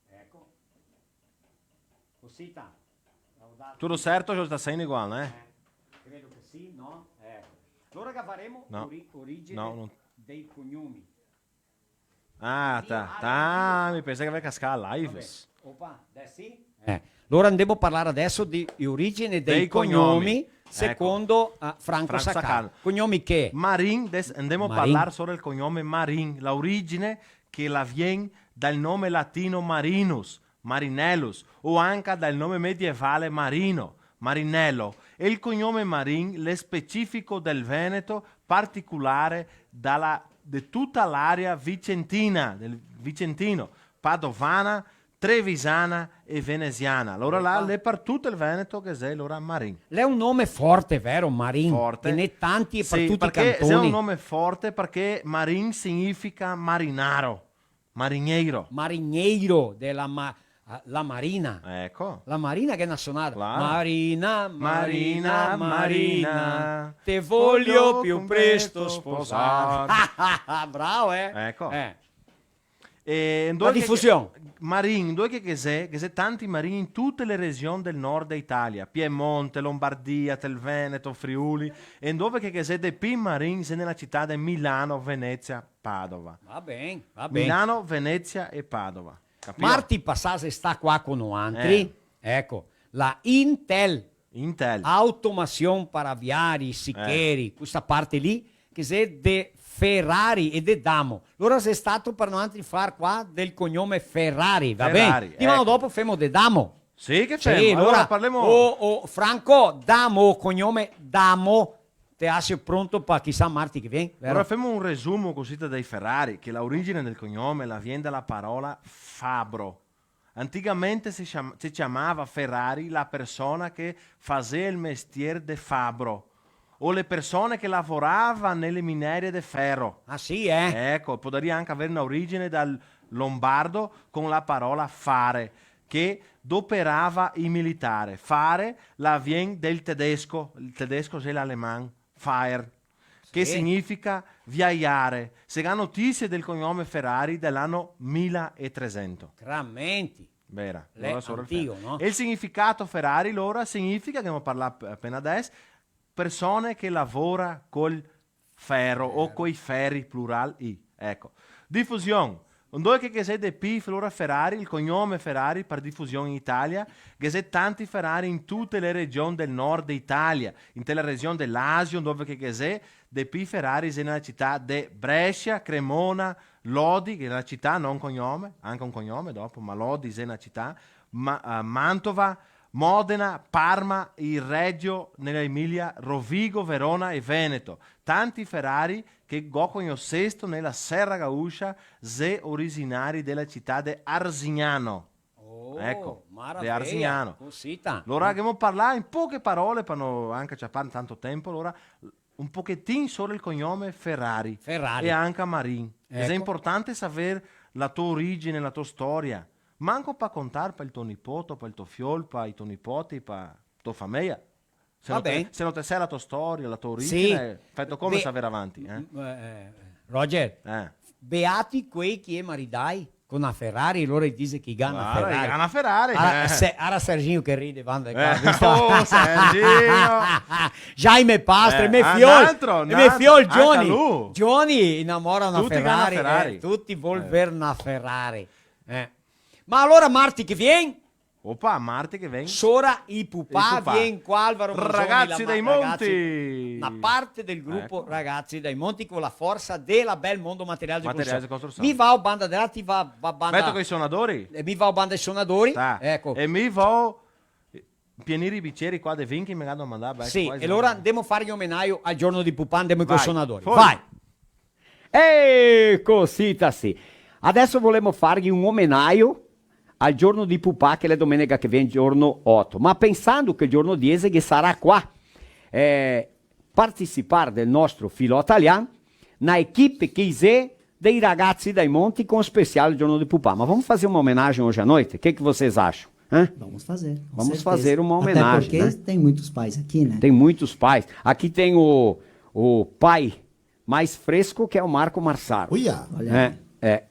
Eco. Cosita. Tuto serto, Giorgio, sta sendo uguale, eh? Eh, credo che sì, no? Eco. Alora che faremo ori-, origine dei cognomi. Ah, ta, ta, mi pensava che gaveva cascà la live. Vabè. Opa, adeso sì? Eh. Alora andemo a parlar adeso de, de origine dei cognomi, secondo a Franco Saccardo. Franco Saccardo. Cognomi che? Marin, adeso andemo a parlar sora el cognome Marin, la origine che la vien dal nome latino Marinus, Marinellus, o anca dal nome medievale Marino, Marinello, e el cognome Marin l'è specifico del Veneto, particolare dala, de tuta l'area vicentina, del Vicentino, padovana, trevisana e venesiana. Alora là, l'è par tuto el Veneto che xe, alora Marin. L'è un nome forte, vero, Marin? Forte. Ghe n'è tanti e par tuti i cantoni. Sì, parché xe un nome forte, parché Marin significa marinaro. Marinheiro. Marinheiro della ma-, ah, la Marina. Eco. La Marina che xe na sonada. Claro. Marina, Marina, Marina, Marina, te voglio più presto sposar. Bravo, eh? Eco. Eh. E la difusion. Marin, ndove che, che xe, che xe tanti marin in tute le region del nord de Italia, Piemonte, Lombardia, tel Veneto, Friuli, e ndove che, che xe de pi marin, xe nela cità de Milano, Venezia, Padova. Va ben, va ben. Milano, Venezia e Padova. Capìo? Marti pasà xe stà qua co noantri, eh, eco, la Intel. Intel. Automasion para viari, sicheri, eh, questa parte lì, che xe de Ferrari e de Damo. Alora xe stato par noantri far qua del cognome Ferrari, va ben? Ferrari, eco. Dimano dopo femo de Damo. Sì, che femo? Sì, alora, alora parlemo. O, o Franco, Damo, cognome Damo. Te asio pronto pa chisà marti che vien, vero? Alora femo un resumo cosita dei Ferrari, che la origine del cognome la vien dala parola fabro. Antigamente se ciam-, se ciamava Ferrari la persona che fasea el mestier de fabro, o le persone che lavorava nele minerie de fero. Ah, sì, eh? Eco, podaria anca aver na origine dal lombardo con la parola fare, che doperava i militare. Fare la vien del tedesco, el tedesco xe l'aleman, Feier, che significa viaiare. Se ga notisie del cognome Ferrari de l'ano mila e tresento. Tramenti. Vera. L'è antigo, no? E el significato Ferrari, alora, significa, che gavemo parlà ap-, apena adeso, persone che lavora col fero o coi feri, plural, i. Eco. Difusion. Ndove che, che ghe xe de pi, alora Ferrari, el cognome Ferrari, par difusion in Italia, ghe xe tanti Ferrari in tute le region del nord de Italia, inte la region de Lasio, ndove che, che ghe xe de pi Ferrari, xe nela cità de Brescia, Cremona, Lodi, che xe na cità, no un cognome, anca un cognome dopo, ma Lodi xe na cità, ma, eh, Mantova, Modena, Parma, il Reggio, nela Emilia, Rovigo, Verona e Veneto. Tanti Ferrari che go cognosesto nela Serra Gaúcha, xe originari dela cità de Arzignano. Oh, eco, de Arzignano. Cosita. Alora, gavemo parlà in poche parole, par no anca ciapar tanto tempo, alora, un pochetin sora el cognome Ferrari. Ferrari. E anca Marin. Eco. Xe importante saver la to origine, la to storia. Manco pa contar pa el to nipote, pa el to fiol, pa i to nipoti, pa to fameia. Se no te, se no te sa la to storia, la to origine, feto come saver avanti, eh? Sì. Be-, eh, Roger, beati quei che i è maridai co na Ferrari, lori i dise che i ga na Ferrari. Varda, i ga na Ferrari, eh. Ara, se-, ara Serginho che ride, varda qua, visto? Oh, Serginho! Jaime Pastre, eh, me fiol, me fiol Johnny. Johnny inamora na Ferrari, eh, tuti vol ver na Ferrari, eh. Ma alora marti che vien? Opa, marti che vien. Sora i pupà, i pupà. Vien qua, Alvaro Brusoni, Ragazzi dai Monti. Ragazzi, na parte del grupo Ragazzi dai Monti co la forsa de la Bel Mondo Material de Construção. Material de construção. Mi vao banda de là, ti va, va banda. Beto coi sonadori? E mi vao banda i sonadori. Eco. E mi vao pienir i biceri qua de vin che me ga domandà. Sì, e alora ndemo farghe omenaio al giorno dei pupà, ndemo coi sonadori. Vai. E cosita sì. Adeso volemo farghe un omenaio al giorno dei pupà, che l'è domenega che vien, giorno oto. Ma pensando che el giorno diese ghe sarà qua, eh, participar del nostro Filò Talian, na equipe che i xe dei Ragazzi dai Monti con special giorno dei pupà. Ma vamo fazer uma homenagem hoje à noite? O que que vocês acham? Hã? Vamos fazer, com certeza. Vamos fazer uma homenagem, né? Até porque tem muitos pais aqui, né? Tem muitos pais. Aqui tem o, o pai mais fresco, que é o Marco Marsaro. Uia! Olha aí. É, é.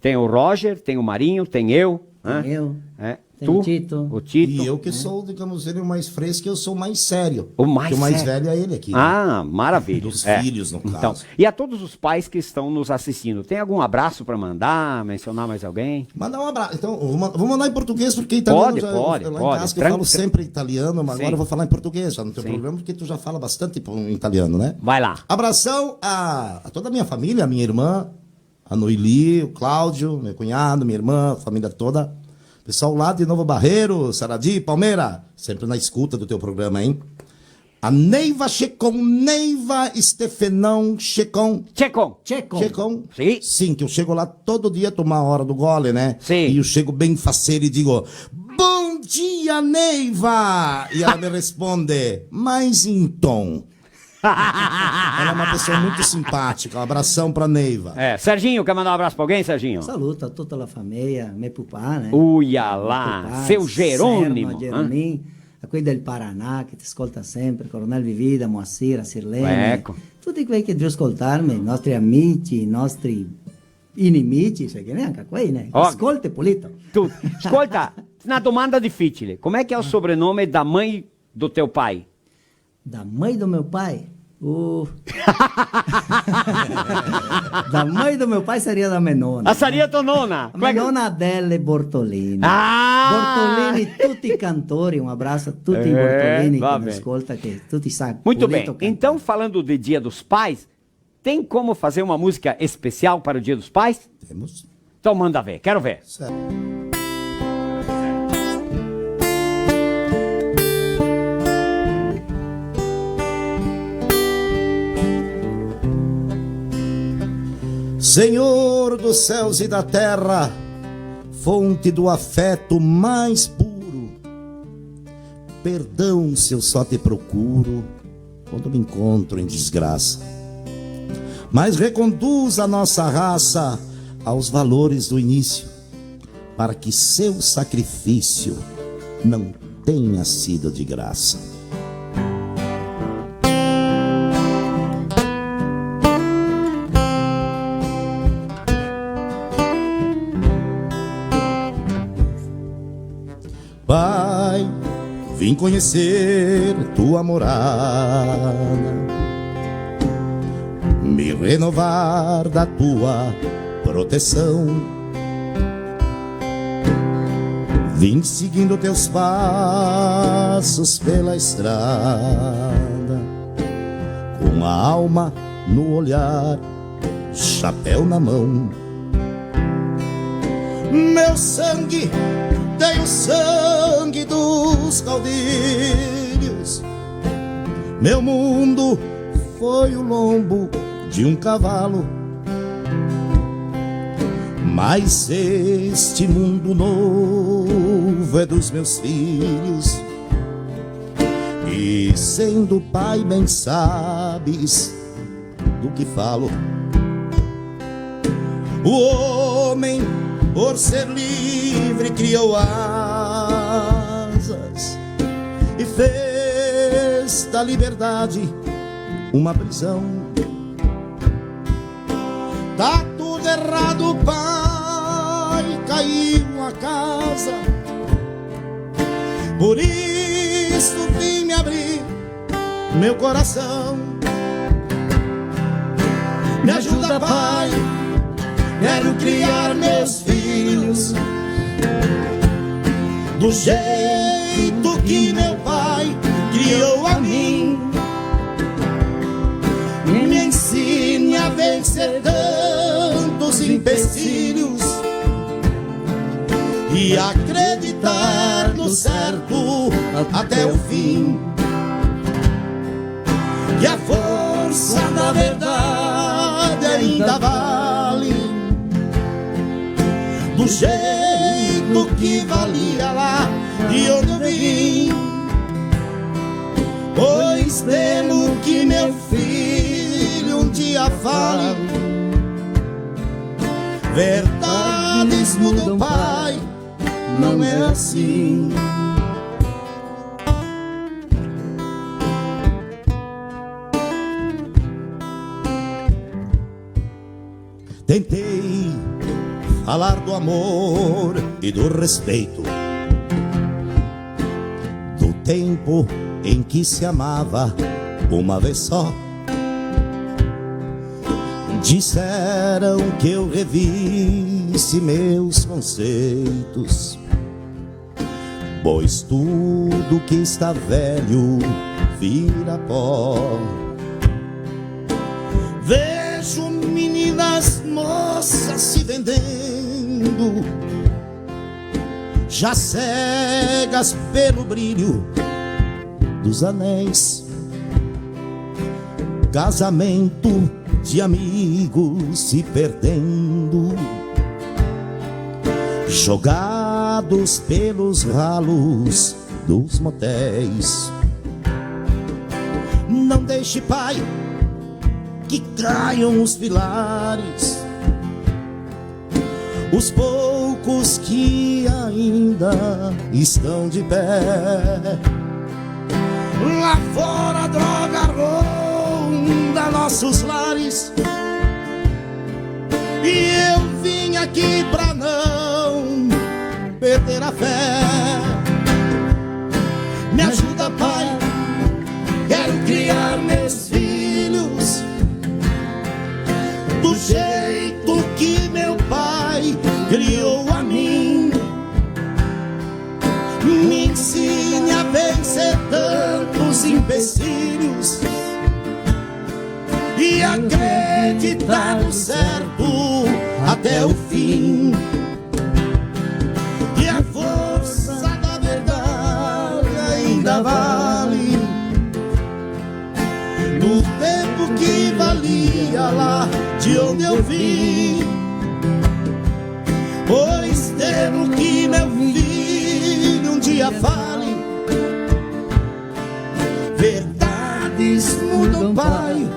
Tem o Roger, tem o Marinho, tem eu, né? Tem eu. É. Tem o Tito. O Tito. E eu que sou, digamos, ele o mais fresco, eu sou mais sério. O mais sério. Porque o mais velho é ele aqui, né? Ah, maravilha. Dos filhos, no caso. Então, e a todos os pais que estão nos assistindo, tem algum abraço pra mandar, mencionar mais alguém? Mandar um abraço. Então, eu vou ma-, vou mandar em português, porque italiano já, pode, pode, lá em casa que eu falo sempre italiano, mas agora eu vou falar em português, já não tem problema, porque tu já fala bastante po-, em italiano, né? Vai lá. Abração a, a toda a minha família, a minha irmã, a Noeli, o Cláudio, meu cunhado, minha irmã, a família toda. Pessoal lá de Novo Barreiro, Saradi, Palmeira, sempre na escuta do teu programa, hein? A Neiva Checon, Neiva Stefenão Checon. Checon. Checon. Checon? Sim. Sim, que eu chego lá todo dia tomar a hora do gole, né? Sim. E eu chego bem faceiro e digo: "Bom dia, Neiva!" E ela me responde: "Mas então." Ela é uma pessoa muito simpática. Um abração pra Neiva. É, Serginho, quer mandar um abraço pra alguém, Serginho? Saluto a tutta la fameia, me pupà, né? Uia là, seu Jerônimo, Serno, Jeromin, a quei del Paraná che te scolta sempre, Coronel Vivida, Moacir, a Sirlene, eco, tuti quei che drio scoltarme, i nostri amici, i nostri inimici, sa che neanca quei, né? Ovio. Scolte pulito. Tu, scolta, na domanda dificile, come che xe el sobrenome da mãe do teu pai? Da mãe do meu pai? Uh. Da mãe do meu pai saria da me nona. Ah, saria tua nona? A me nona Adele Bortolini. Ah! Bortolini, tuti i cantori, un abraso a tuti i Bortolini che me scolta, che tuti sa pulito cantar. Muito bem. Então, falando de Dia dos Pais, tem como fazer uma música especial para o Dia dos Pais? Temos. Então manda ver, quero ver. Certo. Senhor dos céus e da terra, fonte do afeto mais puro, perdão se eu só te procuro quando me encontro em desgraça. Mas reconduz a nossa raça aos valores do início, para que seu sacrifício não tenha sido de graça. Pai, vim conhecer tua morada, me renovar da tua proteção. Vim seguindo teus passos pela estrada, com a alma no olhar, chapéu na mão. Meu sangue tem o sangue dos caudilhos. Meu mundo foi o lombo de um cavalo. Mas este mundo novo é dos meus filhos. E sendo pai, bem sabes do que falo. O homem, por ser livre, criou asas e fez Esta liberdade, uma prisão. Tá tudo errado, pai, caiu a casa. Por isso vim me abrir, meu coração. Me ajuda, pai, quero criar meus filhos do jeito que meu pai criou a mim. Me ensine a vencer tantos empecilhos e acreditar no certo até o fim. Que a força da verdade ainda vale do jeito que valia lá de onde eu vim. Pois temo que meu filho um dia fale: verdades mudam, pai, não é assim. Tentei falar do amor e do respeito, do tempo em que se amava uma vez só. Disseram que eu revisse meus conceitos, pois tudo que está velho vira pó. Vejo meninas moças se vendendo, já cegas pelo brilho dos anéis. Casamento de amigos se perdendo, jogados pelos ralos dos motéis. Não deixe, pai, que caiam os pilares, os poucos que ainda estão de pé. Lá fora a droga ronda nossos lares, e eu vim aqui pra não perder a fé. Me ajuda, pai, quero criar meus filhos do jeito que meu pai criou a mim. Me ensine a vencer tantos empecilhos e acreditar no certo até o fim. E a força da verdade ainda vale do tempo que valia lá de onde eu vim. Pois temo que meu filho um dia fale: verdades mudam, pai,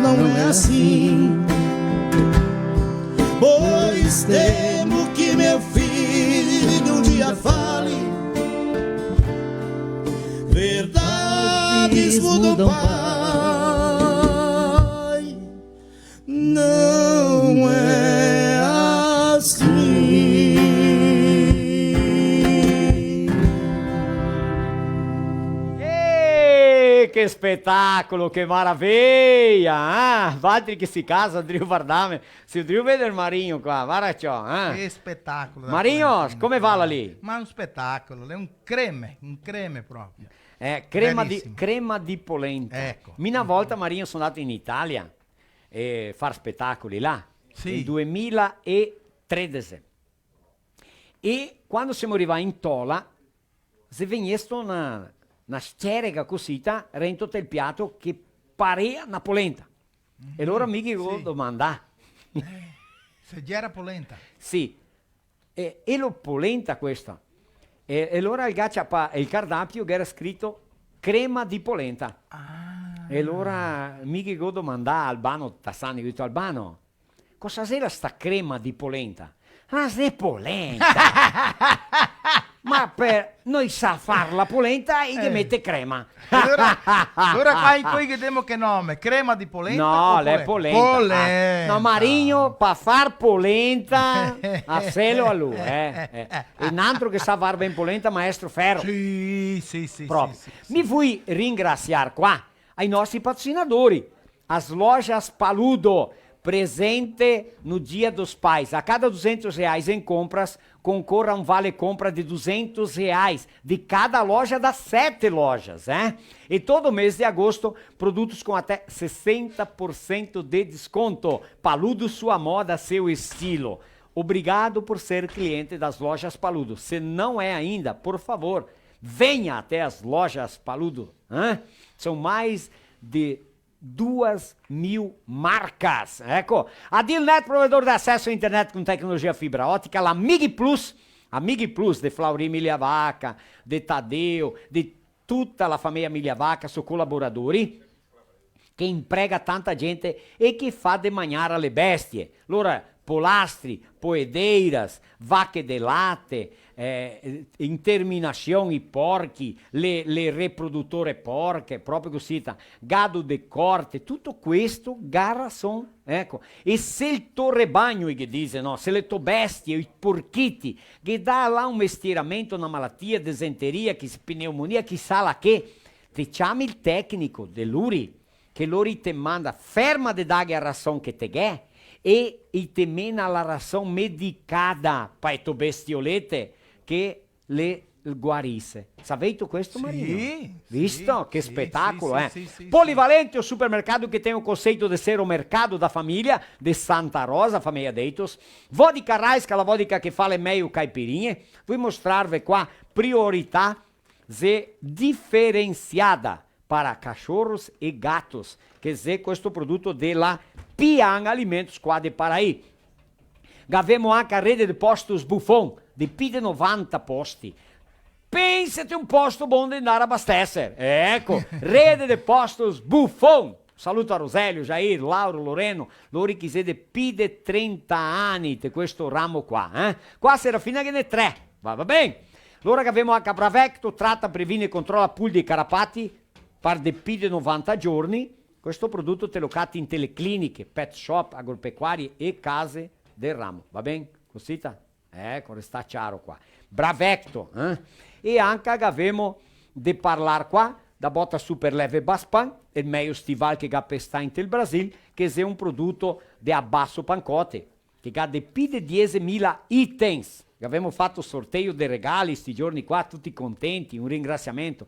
não é assim. Pois temo que meu filho um dia fale: verdades mudam, pai, não é assim. Eh, che spetacolo, che maraveia, eh? Valtri che sì casa, drio vardarme, sì drio veder Marinho qua, varda ciò, eh? Che spetacolo da Marinho, come va là? Ma un spetacolo, l'è un creme, un creme proprio. Eh, crema di, crema di polenta. Eco. Mi na volta, Marinho, so ndà in Italia e far spetacoli là, sì, in duemila e tredese. E quando semo rivà in tola, xe vegnesto na, na scerega cosita rento tel piato che parea na polenta. E alora mi ghe go domandà. Eh, se gera polenta. Sì. E, e lo polenta questa. E, e alora el ga ciapà el cardapio che gera scrito crema di polenta. Ah. E alora mi ghe go domandà a Albano Tassani, go dito: "Albano, cosa xela sta crema di polenta?" "Ah, xe polenta!" Ma par no i sa far la polenta, i ghe mete crema. Alora, alora qua in quei ghe demo che nome? Crema de polenta o polenta? No, l'è polenta. Polenta. Ah, no, Marinho, pa far polenta, a selo a lu, eh, eh. E n'antro che sa far ben polenta, maestro Ferro. Sì, sì, sì, sì, sì, sì. Proprio. Mi vui ringrasiar qua ai nostri patrocinadori. As Lojas Paludo, presente no Dia dos Pais. A cada duzentos reais em compras, concorra a um vale compra de duzentos reais de cada loja das sete lojas, hein? E todo mês de agosto, produtos com até sessenta por cento de desconto. Paludo, sua moda, seu estilo. Obrigado por ser cliente das Lojas Paludo. Se não é ainda, por favor, venha até as Lojas Paludo, hein? São mais de duas mil marcas. Eco, a Dealnet, provedor de acesso à internet com tecnologia fibra ótica, la Mig Plus, a Mig Plus de Flaurí Migliavacca, de Tadeu, de tuta la fameia Migliavacca, so colaboradori, che imprega tanta gente e che fa de magnar a le bestie. Lora, polastri, poedeiras, vache de late, eh, in terminasion i porchi, le, le reprodutore porche, proprio cusì, ta-, gado de corte, tuto questo, ga rason, eco. E se el to rebagno, i ghe dise, no? Se le to bestie, i porchiti, ghe dà là un mestieramento, na malatia, desenteria, chi s-, pneumonia, chi sa la che, te ciami el tecnico de l'Uri, che lori te manda, ferma de daghe a rason che te ghè, e i te mena la rason medicada pa e to bestiolete che le guarise. Saveito questo, Marino? Sì, sì, sì, sì, sì, sì, sì. Visto? Che spetacolo, eh? Polivalente, o supermercado que tem o conceito de ser o mercado da família, de Santa Rosa, família Deitos. Vodka Raiska, la vodka che fa le meio caipirinhe. Vui mostrarve qua, priorità, xe diferenciada para cachorros e gatos, che xe questo produto de la Pian Alimentos qua de Paraí. Gavemo anca a rede de postos Buffon, de pi de novanta posti. Pensate un posto bon de ndar a abasteser. Eco, rede de postos Buffon. Saluto a Roselio, Jair, Lauro, Loreno, lori che xe de pi de trenta ani te questo ramo qua, eh? Qua a Serafina ghe n'è tre, va, va ben? Lora gavemo anca Bravecto, trata, previne e controla puldi e carapati, par de pi de novanta giorni, questo produto te lo cati inte le cliniche, pet shop, agropecuarie e case del ramo, va ben? Cosita? Eco, resta ciaro qua. Bravecto, eh? E anca gavemo de parlar qua da bota Super Leve Baspan, el meio stival che ga pestà inte el Brasil, che xe un produto de Abasso Pancotte, che ga de pi de diesemila itens. Gavemo fato sorteio de regali sti giorni qua, tuti contenti, un ringrasiamento.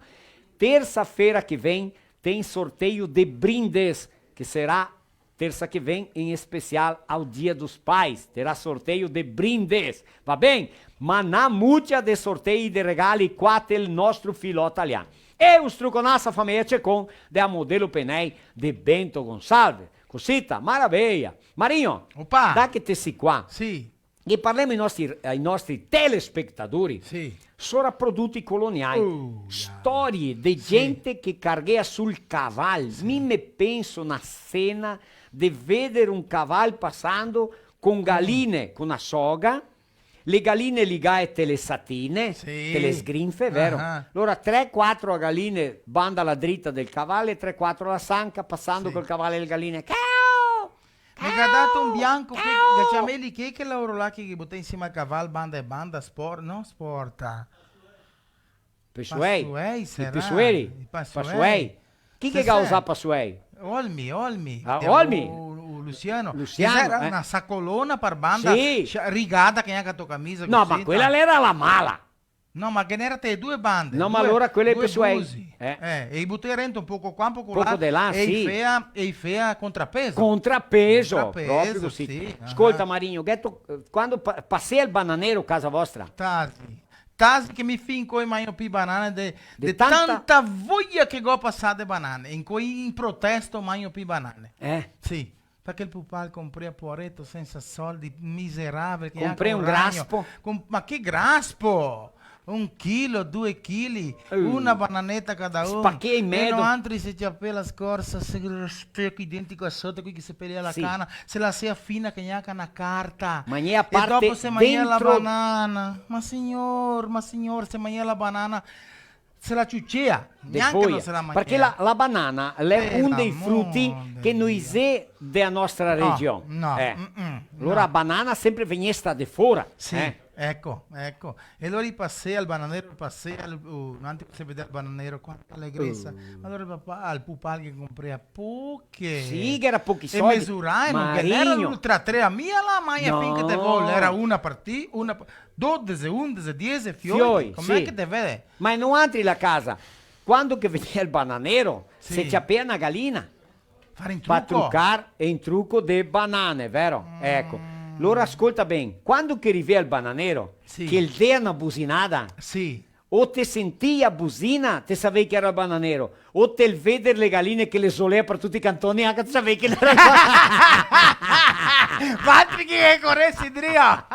Tersa-fera che vem tem sorteio de brindes, che sarà tersa che vem, em especial ao Dia dos Pais, terà sorteio de brindes, va ben? Ma na mucia de sortei de regali qua tel nostro filò talian. E un struconaso a fameia Cecon de a Modelo Penei de Bento Gonçalves. Cosita, maraveia. Marinho, opa, dà che te si qua. Sì. Ghe parlemo ai nostri, ai nostri telespetadori. Sì. Sora produti coloniai. Uh, storie de gente che carghea sul caval. Sì. Mi me penso na sena de veder un caval pasando con galine, con na soga, le galine ligae te le satine, sì, te le sgrinfe, vero? Ah. Alora tre, quatro galine banda la drita del caval e tre, quatro la sanca, pasando col caval e le galine. Cao! Me ga dato un bianco che, che ciameli che, che laoro là che, che butè in sima al caval, banda e banda, spor-, no sporta. Pesuei? Pasuei, i sarà? Pesueri? I pasuei. Pasuei. Chi che ga usà pasuei? Olmi, Olmi. Ah, Olmi? O, o Luciano. Luciano, eh. Ghe xera na sacolona par banda, sì, scia-, rigada che gnanca to camisa, no, cusì, ma quela l'era la mala. No, ma ghe n'era te due bande. No, ma due, alora quela i due pesuei. Busi. Eh. Eh, e i butè rento un poco qua, un poco là, poco de là, e i fea, e i fea contrapeso. Contrapeso, contrapeso, proprio cusì. Sì, ah. Scolta, Marigno, gheto, eh, quando pa-, pasea el bananero casa vostra? Tasi. Tasi che mi fin incoi magno pi banane de, de tanta voia che go pasà de banane. Incoi in protesto magno pi banane. Eh. Sì. Parché el pupà el comprea poareto sensa soldi, miserabile, che gnanca un ragno. Comprè un graspo? Com-, ma che graspo? Un chilo, due chili, eh, una bananeta cada un. Spachea in medo. E noantri se ciapea la scorsa, se raspea coi denti qua soto, quei che se pelea la cana, se la lasea fina che gnanca na carta. Magnea parte dentro. E dopo se magnea la banana. Ma signor, ma signor, se magnea la banana, se la ciucea, gnanca no se la magnea. Parché la, la banana l'è un dei fruti che no i xe de la nostra region. No, no, mm, mm, no. Alora la banana sempre vegnesta de fora, eh. Sì, eco, eco. E alora i pasea, el bananero pasea, el, uh, noantri se vedea el bananero, quanta alegresa. Uh. Ma alora el papà, el pupà che conprea poche. Sì, che gera pochi soldi. E mesurava, no ghe n'era ultra tre, a mia la magna fin che te vol, era una par ti, una par, dodese, undese, diese fioi. Fioi, com'è che te vede? Ma e noantri la casa, quando che vegnea el bananero, se ciapea na galina. Far in truco. Pa trucar e in truco de banane, vero? Mm. Eco. Alora scolta ben, quando che rivea el bananero, che el dea na businada, o te sentia a buzina, te savei che era el bananero, o te veder le galine che le zolea par tuti i cantoni, anca te savei che l'era el bananero. Valtri che coresi drio!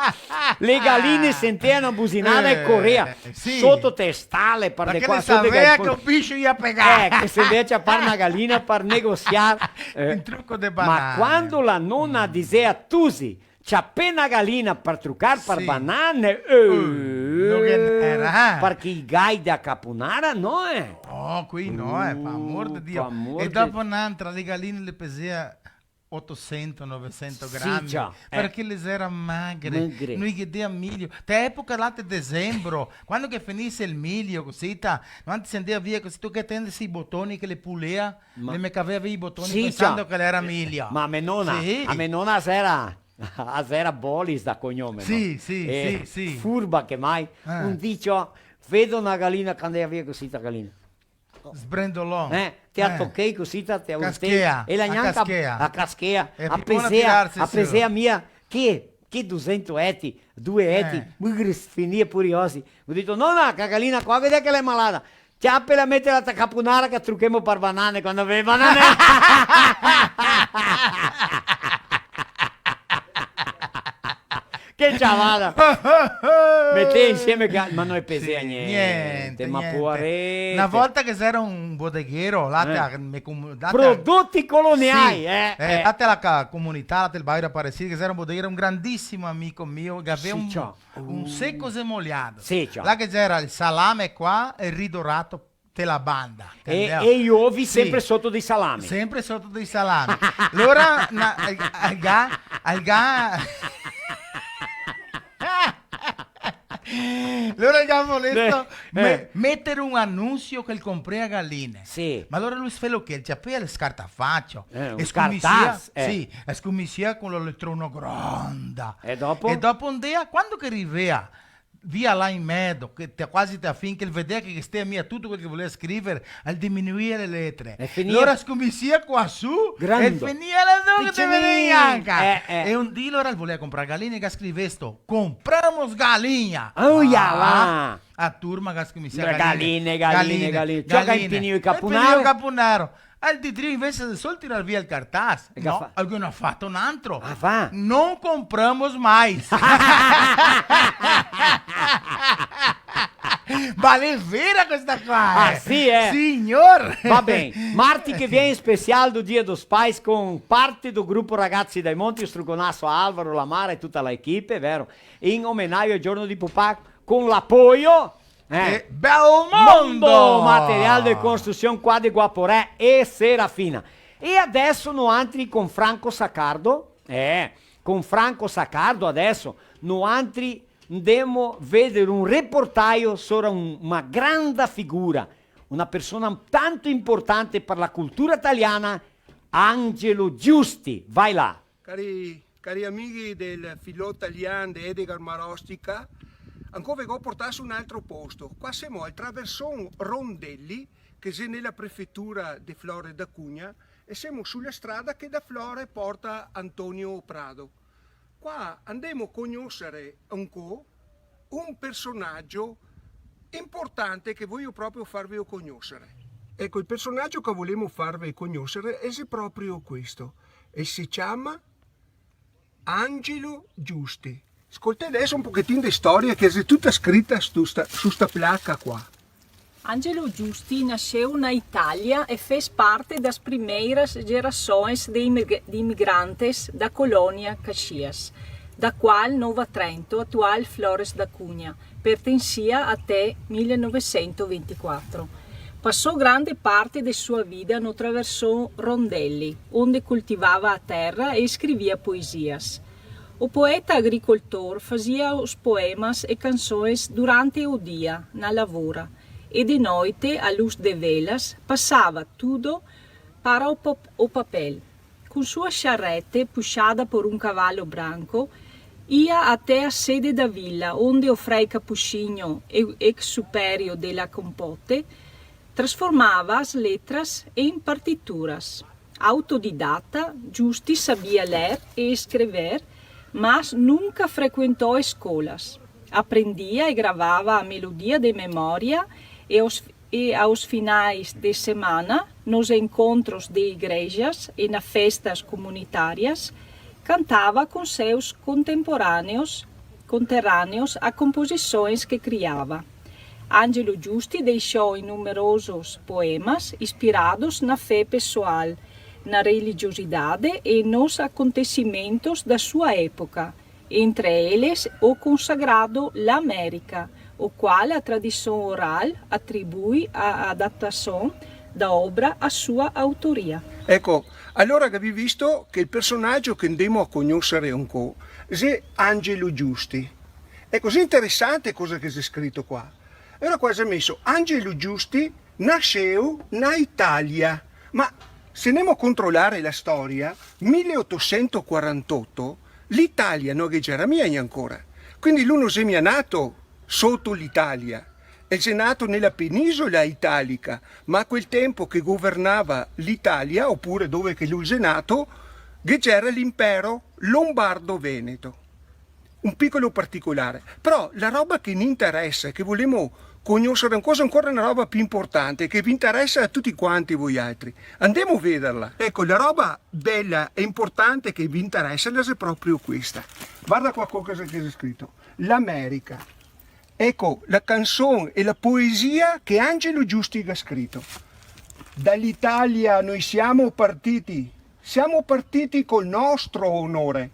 Le galine sentea na businada e corea. Eh, sì. Soto te stale, par de qua, soto de... Parché le savea che un piscio ia pegar. Eh, che se ndea a ciapar na galina par negosiar, eh. In truco de banane. Ma quando la nona disea: "Tusi, ciapè na galina par trucar par banane", eh, no ghe n'era, eh. Parché i gai da caponara, no, eh. Oh, quei no, eh, par amor de Dio. Par amor de... E dopo n'antra, le galine le pesea otosento, novesento grami, sì, ciò, eh, parché le zera magre, magre. No i ghe dea milio. Te epoca là de desembro, quando che finise el milio, cosita, noantri se ndea via, cosita, che tendese i botoni che le pulea, ma le me cavea via i botoni, sì, pensando, ciò, che l'era milio. Ma a me nona, sì, a me nona a zera, a zera Bolis da cognome, no? Sì, sì, eh, sì, sì. Furba che mai. Eh. Un dì, ciò, vedo na galina che ndea via cosita, galina. Sbrendolon. Eh, te a tochei cosita, te a urtei. Caschea, e la gnanca a caschea. A caschea. E a pipona pesea, tirarse a su. Pesea mia, che, che dusento eti, due eti, eh, mugris, finia pure i osi. Go dito: "Nona, che galina qua, vede che l'è malada. Ciapela, metela ta caponara che truchemo par banane quando vede banane." Che ciavada! Metè insieme che, ma no i pesea gnente, ma gnente, poarete. Na volta che ghe zera un bodeghero, là te, eh, me comu-, là te... Prodoti coloniai, sì, eh, eh, eh. Là te la ca-, comunità, là te el bairro Aparecida, che ghe zera un bodeghero, un grandisimo amico mio, che gavea un, sì, ciò, un seco e molhado. Sì, ciò. Là che ghe zera el salame qua e el ridorato te la banda, e, entendeu? E i ovi sempre soto dei salami. Sempre soto dei salami. Alora, na, al, al ga, al ga, alora el ga volesto, eh, me-, eh, meter un anuncio che el comprea galine. Sì. Ma alora lu fea che el ciapea el scartafacio. Eh, un scartas, eh. Sì, e scominsia co la letrona gronda. E dopo? E dopo un dia, quando che rivea via là in medo, che te, quasi te a fin, che el vedea che, che stea mia tuto quel che volea scriver, el diminuia le letre. E finia. Alora scominsia qua su, grando, e finia là su che te vedea gnanca. Eh, eh. E un dì, alora, el volea comprar galine, che el ga scrivesto: "Compramos galinha." Oh, ia là! A turma che scominsia: "Galine, galine, galine, galine." Ciò che galine. Inpinìo el caponaro. Inpinìo el caponaro. El dì drio, invese de sol tirar via el cartaz, el ga fa-, no, el ghe n'à fato un altro. Ah, va. "Não compramos mais." Ma l'è vera questa qua, eh? Ah, sì, eh? Signor! Va ben, marti che vien special do Dia dos Pais con parte do grupo Ragazzi dai Monti, un struconaso a Alvaro, la Mara e tuta la equipe, vero? In omenaio al giorno di papà con l'apoio Eh. E Belmondo! Mondo, material de construsion qua de Guaporé e Serafina. E adeso noantri con Franco Saccardo, eh, con Franco Saccardo adeso noantri ndemo veder un reportaio sora un, una granda figura, una persona tanto importante par la cultura taliana, Angelo Giusti. Vai là. Cari, cari amighi del filò talian de Edgar Marostica, ancò ve go portà su un altro posto. Qua semo al traverson Rondelli, che xe nela prefetura de Flores da Cunha, e semo su la strada che da Flore porta Antonio Prado. Qua andemo cognosere ancò un personagio importante che voio proprio farveo cognosere. Eco, el personagio che volemo farve cognosere xe proprio questo. El se ciama Angelo Giusti. Scoltè deso un pochetin de storia che xe tuta scrita su sta, su sta placa qua. Angelo Giusti nasceu na Italia e fez parte das primeiras gerações de, imig- de imigrantes da colônia Caxias, da qual Nova Trento, atual Flores da Cunha, pertencia até mil novecentos e vinte e quatro. Passou grande parte de sua vida no Travessão Rondelli, onde cultivava a terra e escrevia poesias. O poeta agricultor fazia os poemas e canções durante o dia, na lavoura, e de noite, à luz de velas, passava tudo para o, pa- o papel. Com sua charrete, puxada por um cavalo branco, ia até a sede da vila, onde o frei Capuchinho, e- ex-superior de la Compote, transformava as letras em partituras. Autodidata, Giusti sabia ler e escrever, mas nunca frequentou escolas. Aprendia e gravava a melodia de memória e aos, e aos finais de semana, nos encontros de igrejas e nas festas comunitárias, cantava com seus contemporâneos, conterrâneos a composições que criava. Angelo Giusti deixou numerosos poemas inspirados na fé pessoal, na religiosidade e nos acontecimentos da sua época, entre eles o consagrado L'América, o qual a tradição oral atribui a adaptação da obra à sua autoria. Eco, alora che gavì visto che el personajo che ndemo a cognosare ancò xe Angelo Giusti. Xe cusì interesante cosa che xe scrito qua. E alora qua xe meso Angelo Giusti nasceu na Italia. Ma se ndemo a controlare la storia, mil otosento quarantoto, l'Italia no ghe gera mia ancora. Quindi lu no xe mia nato soto l'Italia. El xe nato nela penisola italica, ma a quel tempo che governava l'Italia, opure dove che lu xe nato, ghe gera l'impero lombardo-veneto. Un picolo particolare. Però la roba che ne interesa, che volemo cognosare ancora, xe ancora na roba pì importante, che ve interesa a tuti quanti voialtri. Andemo a vederla. Eco, la roba bela e importante che ve interesa, la xe proprio questa. Varda qua cosa che xe scrito. L'America. Eco la canson e la poesia che Angelo Giusti ga scrito. Dall'Italia noi siamo partiti, siamo partiti col nostro onore.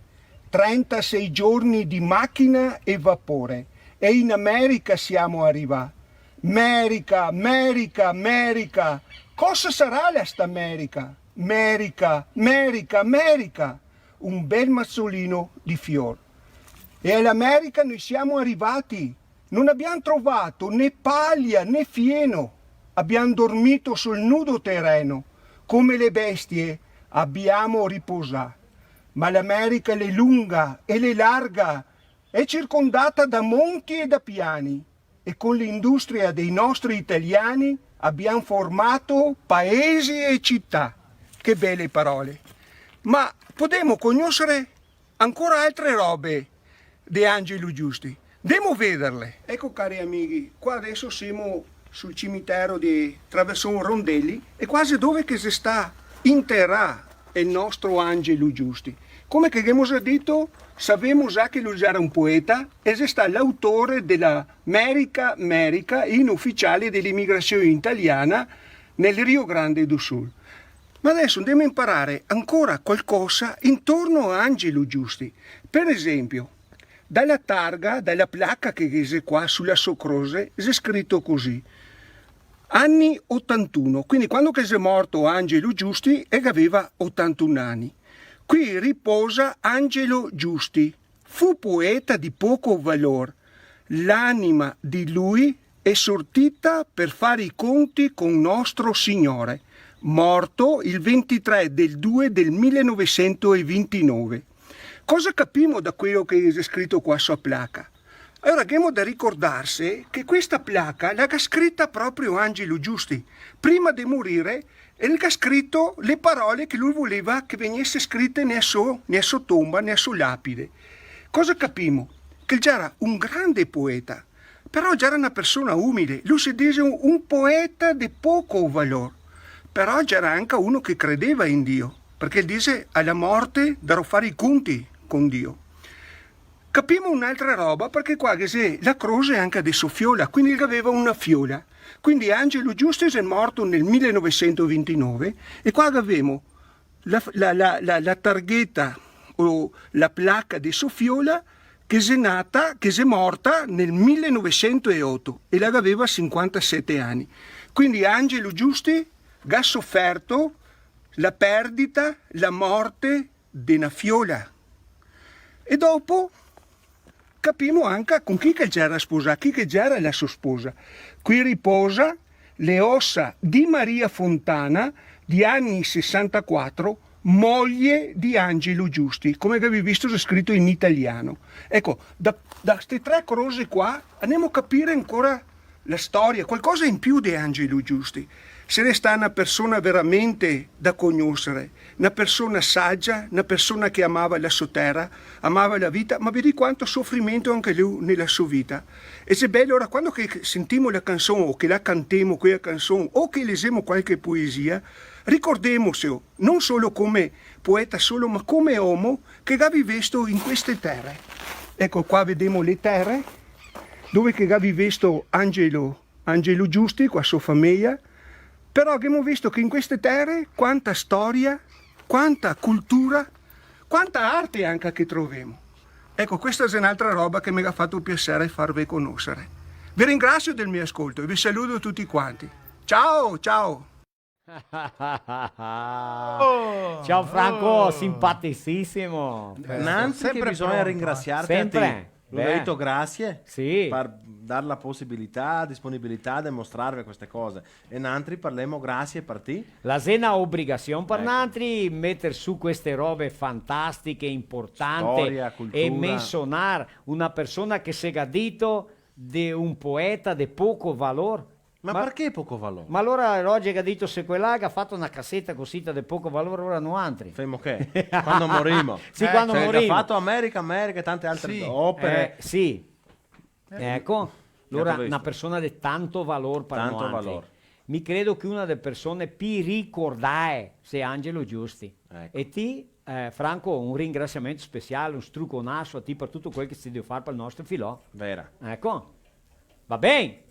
Trentasei giorni di macchina e vapore e in America siamo arrivati. Merica, Merica, Merica, cosa sarà la sta Merica? Merica, Merica, Merica, un bel mazzolino di fior. E all'America noi siamo arrivati, non abbiamo trovato né paglia né fieno, abbiamo dormito sul nudo terreno, come le bestie abbiamo riposato. Ma l'America l'è lunga e l'è larga, è circondata da monti e da piani, e con l'industria dei nostri italiani abbiamo formato paesi e città. Che bele parole! Ma podemo cognosare ancora altre robe de Angelo Giusti. Ndemo a vederle. Eco, cari amighi, qua deso semo sul cimitero de Traverson Rondelli e qua xe dove che xe sta interà el nostro Angelo Giusti. Come che ghemo già dito, savemo già che lu gera un poeta e xe sta l'autore de la Merica, Merica, ino uficiale de l'emigrasion italiana nel Rio Grande do Sul. Ma deso ndemo a inparare ancora qualcosa intorno a Angelo Giusti. Per esempio, da la targa, da la placa che ghe xe qua su la so croxe, xe scrito cusì: ani otantuno. Quindi quando che xe morto Angelo Giusti, el gaveva otantun ani. Qui riposa Angelo Giusti. Fu poeta di poco valor. L'anima di lui è sortita per fare i conti con nostro Signore, morto il ventitré del due del millenovecentoventinove. Cosa capimo da quelo che xe scrito qua su a placa? Alora, ghemo da ricordarse che questa placa la ga scrita proprio Angelo Giusti. Prima de morire, el ga scrito le parole che lu voleva che vegnese scrite ne so, ne so tomba, ne so lapide. Cosa capimo? Che el gera un grande poeta, però el gera na persona umile. Lu se dixe un, un poeta de poco valor, però el gera anca uno che credeva in Dio, parché el dixe: "Alla morte darò fare i conti con Dio". Capimo un'altra roba, parché qua ghe xe la croxe anca de so fiola, quindi el gaveva una fiola. Quindi Angelo Giusti xe morto nel milenovesentovintinove, e qua gavemo la, la, la, la, la targheta o la placa de so fiola, che xe nata, che xe morta nel milenovesentoeoto, e la gaveva sinquantasete ani. Quindi Angelo Giusti ga soferto la perdita, la morte de na fiola. E dopo capimo anca con chi che el gera sposà, chi che gera la so sposa. Qui riposa le ossa di Maria Fontana, di ani sesantaquatro, moglie di Angelo Giusti, come che gavì visto xe scrito in italiano. Eco, da, da ste tre croxe qua anemo a capire ancora la storia, qualcosa in più de Angelo Giusti. Se resta na persona veramente da cognosere, na persona sagia, na persona che amava la so tera, amava la vita, ma vedì quanto sofrimento anca lu nela so vita. E xe belo, ora, quando che sentimo la canson, o che la cantemo quela canson, o che lexemo qualche poesia, ricordemoselo, non solo come poeta solo, ma come omo che ga vivesto in queste tere. Eco, qua vedemo le tere, dove che ga vivesto Angelo, Angelo Giusti, co la so fameja, però ghemo visto che in queste tere quanta storia, quanta cultura, quanta arte anca che trovemo. Eco, questa xe n'altra roba che me ga fato piaser farve conosere. Ve ringrasio del mio ascolto e ve saludo tuti quanti. Ciao, ciao! Ciao Franco, simpaticissimo. Eh, Nanzi, che bisogna ringraziarte a te. Sempre pronto, eh. Sempre. Lu ga dito grazie par dar la posibilità, disponibilità de mostrarve queste cose. E nantri parlemo grazie par ti. La xe na obrigasion par nantri meter su queste robe fantastiche, importante, e mensonar una persona che se ga dito de un poeta de poco valor. Ma parché poco valor? Ma alora Roger ga dito, se quel là ga fato na caseta cosita de poco valor, alora noantri. Femo che? Quando morimo. Sì, quando morimo. Cioè, ga fato America, America e tante altre opere. Eh, sì. Eco, alora na persona de tanto valor par noantri. Tanto valor. Mi credo che una de persone pi ricordae xe Angelo Giusti. Eco. E ti, eh, Franco, un ringrasiamento speciale, un struconaso a ti par tuto quel che ti si drio far par el nostro filò. Vera. Eco. Va ben?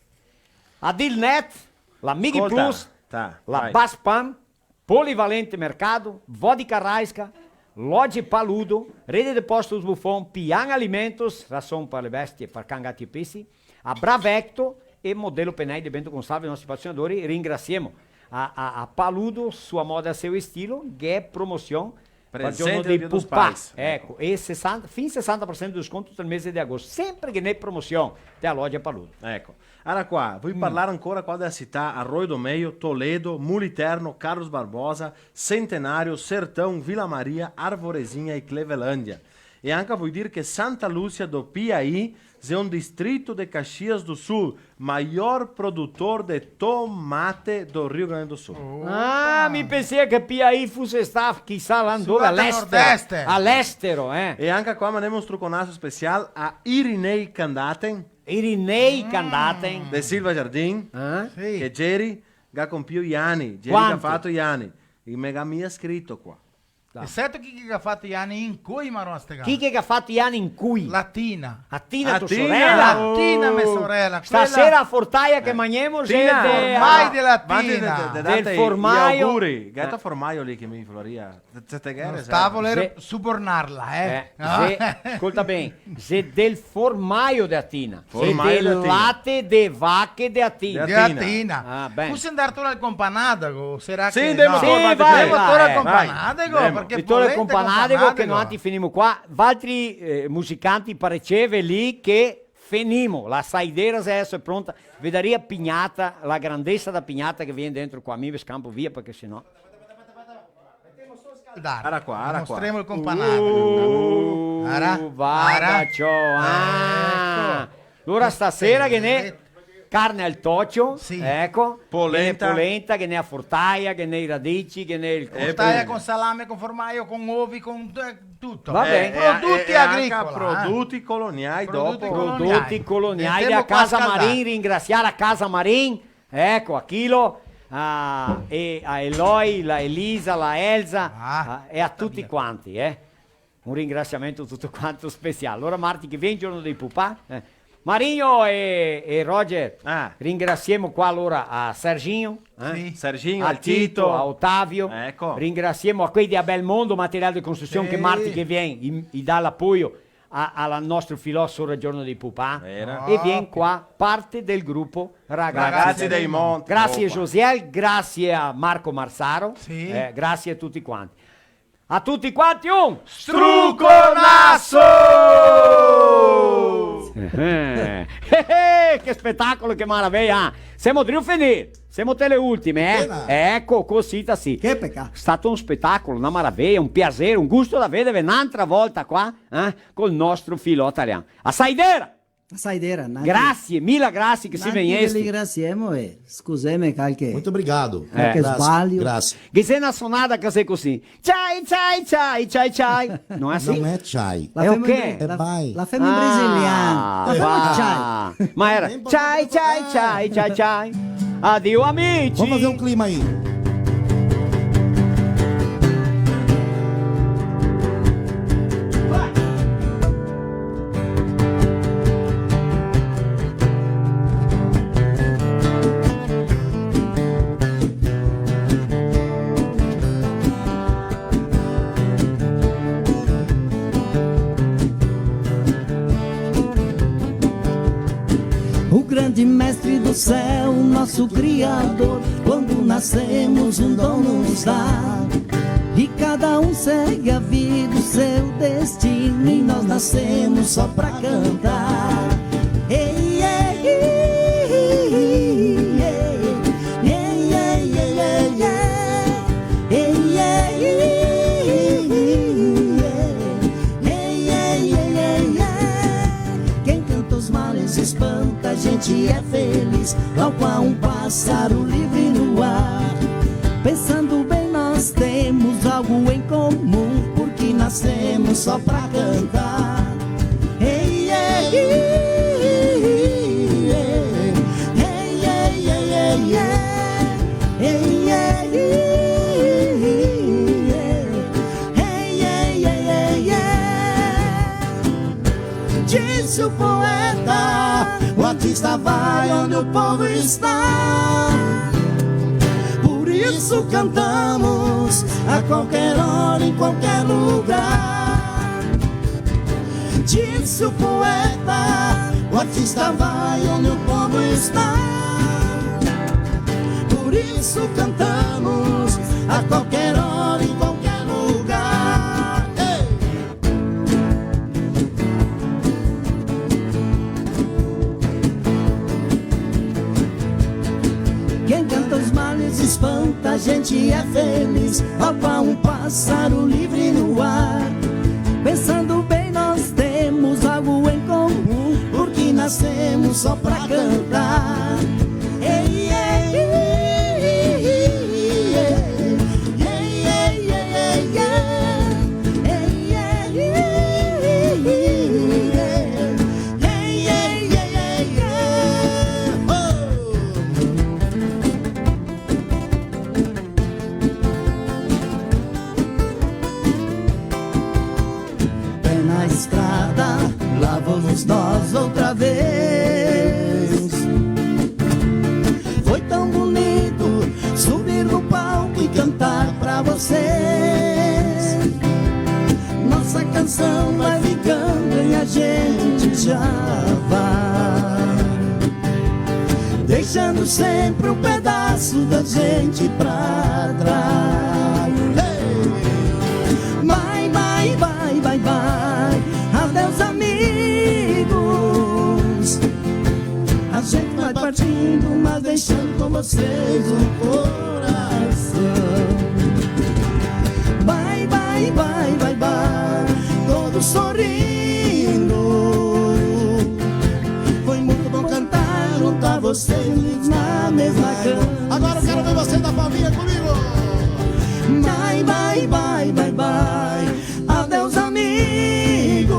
Adilnet, la Mig Plus, la Baspan, Polivalente Mercado, Vodka Raiska, Loja Paludo, Rede de Postos Buffon, Pian Alimentos, rason par le bestie, par can, gati e pesi, a Bravecto e Modelo Penai de Bento Gonçalves, i nostri patrocinadori, ringrasiemo a, a, a Paludo, sua moda, seu estilo, che xe promosion par el giorno dei pupà. Presente el Dia dos Pais, eco, e sesanta, fin sesanta par sento de desconto tuto el mese de agosto, sempre che ghe n'è promosion, te a Loja Paludo. Eco. Ara qua, voi parlar ancora qua dela cità, Arroio do Meio, Toledo, Muliterno, Carlos Barbosa, Centenário, Sertão, Vila Maria, Arvorezinha e Clevelândia. E anca voi dir che Santa Lúcia do Piaí xe un distrito de Caxias do Sul, maior produtor de tomate do Rio Grande do Sul. Ah, mi pensea che Piaí fuse stà, chisà, là ndove, a l'estero. Nordeste. A l'estero, eh. E anca qua mandemo un struconaso special a Irinei Candaten. Irinei Candaten. De Silva Jardim, che geri ga compio i ani, geri ga fato i ani. E me ga mia scrito qua. Dai. E seto chi che ga fato i ani incoi, Marostega? Chi che ga fato i ani incoi? La Tina. La Tina, to sorela? La Tina, me sorela. Stasera a fortaia che magnemo xe de, formai de la Tina. Del formaio. Auguri. Gato formaio lì che mi floria. Te, te, te... No sta voler subornarla, eh? Eh, no? Xe, scolta ben, xe del formaio de Atina, xe del late de vache de Atina. De Atina. Ah, ben. Fuse ndar tor al companadago, sarà che... Sì, ndemo tor, vai, vai. Ndemo tor al companadago, parché tor al companadago che noantri finimo qua, valtri, eh, musicanti, pareceve lì che fenimo, la saidera xe adeso pronta, vedaria pignata, la grandesa da pignata che vien dentro qua, mi ve scampo via parché se no... Ara qua, ara qua. Mostremo el companadago. Uh, ara, vada, ara. Ciò, ah. Eco. Alora stasera ghe n'è carne al tocio, sì, eco. Polenta. Ghe n'è polenta, ghe n'è a fortaia, ghe n'è i radici, ghe n'è el... Fortaia con salame, con formaio, con ovi, con, eh, tuto. Va ben. Eh, eh, prodoti agricoli, eh. Prodoti coloniai, dopo. Prodoti coloniai. Prodoti coloniai dela Casa Marin, ringrasiar a Casa Marin, eco, a Chilo, a, e a Eloy, la Elisa, la Elsa, ah, a, e a tuti quanti, eh. Un ringrasiamento tuto quanto special. Alora, marti che vien, giorno dei pupà, eh. Marinho e, e Roger, ah, ringrasiemo qua alora a Serginho, eh? Sì. Serginho, a al Tito, Tito, a Otavio. Eco. Ringrasiemo a quei de Abel Mondo, Material de Construção, sì, che marti che vien i, i dà l'apoio a, a la nostro filò sora giorno dei pupà. Vera. E vien qua parte del grupo Ragazzi, Ragazzi dei Monti. Grasie, opa, Josiel, grasie a Marco Marsaro, sì, eh, grasie a tuti quanti. A tuti quanti un struconaso! Eh, eh, eh, che spetacolo, che maraveia! Semo drio finir, semo te le ultime, eh? Pena. Eco, cosita sì. Che pecà. Stato un spetacolo, na maraveia, un piaser, un gusto da vederve n'antra volta qua, eh? Col nostro filò talian. A saidera! Saidera, Nati. Grasie, mila grasie che sì vegnesti. Nati, che ringrasiemo e scuseme calche, muito obrigado, calche sbalio. Grasie. Che xe na sonada che xe cusì. Ciai, ciai, ciai, ciai, ciai. No xe? No xe ciai. La femo in bra-, la, la femo in brasilian. Ah, la femo ciai. Ma era ciai, ciai, ciai, ciai, ciai. Adio, amici. Vamos fazer um clima aí. O grande mestre do céu, nosso Criador, quando nascemos um dom nos dá. E cada um segue a vida, o seu destino, e nós nascemos só pra cantar. Ei, ei, ei, ei, ei. Ei, ei, ei, ei, ei. Ei, ei, ei, ei, ei. Ei, ei, ei, ei, ei. Quem canta os males espanta, a gente é feliz, tal qual um pássaro livre no ar. Pensando bem, nós temos algo em comum, porque nascemos só pra cantar. Ei, ei, ei, ei, ei. Ei, ei, ei, ei, ei. Ei, ei, ei, ei, ei. Ei, ei, ei, ei, ei. Disse o poeta, o artista vai onde o povo está. Por isso cantamos a qualquer hora, em qualquer lugar. Disse o poeta, o artista vai onde o povo está. Por isso cantamos a qualquer hora, em qualquer lugar. Ei! Quem canta os males espanta, a gente é feliz, tal qual um pássaro livre no ar. Pensando bem, nós temos algo em comum, porque nascemos só pra cantar. Ei, ei, ei, ei. Pé na estrada, lá vamos nós outra vez. Foi tão bonito subir no palco e cantar pra vocês. Nossa canção vai ficando e a gente já vai, deixando sempre um pedaço da gente pra trás. Hey! Bye, bye, bye, bye, bye. Adeus, amigos. A gente vai partindo, mas deixando com vocês o coração. Bye, bye, bye, bye, bye. Todos sorrindo. Foi muito bom cantar junto a vocês na mesma canção. Agora eu quero ver você dar palminha comigo. Bye, bye, bye, bye, bye. Adeus, amigos.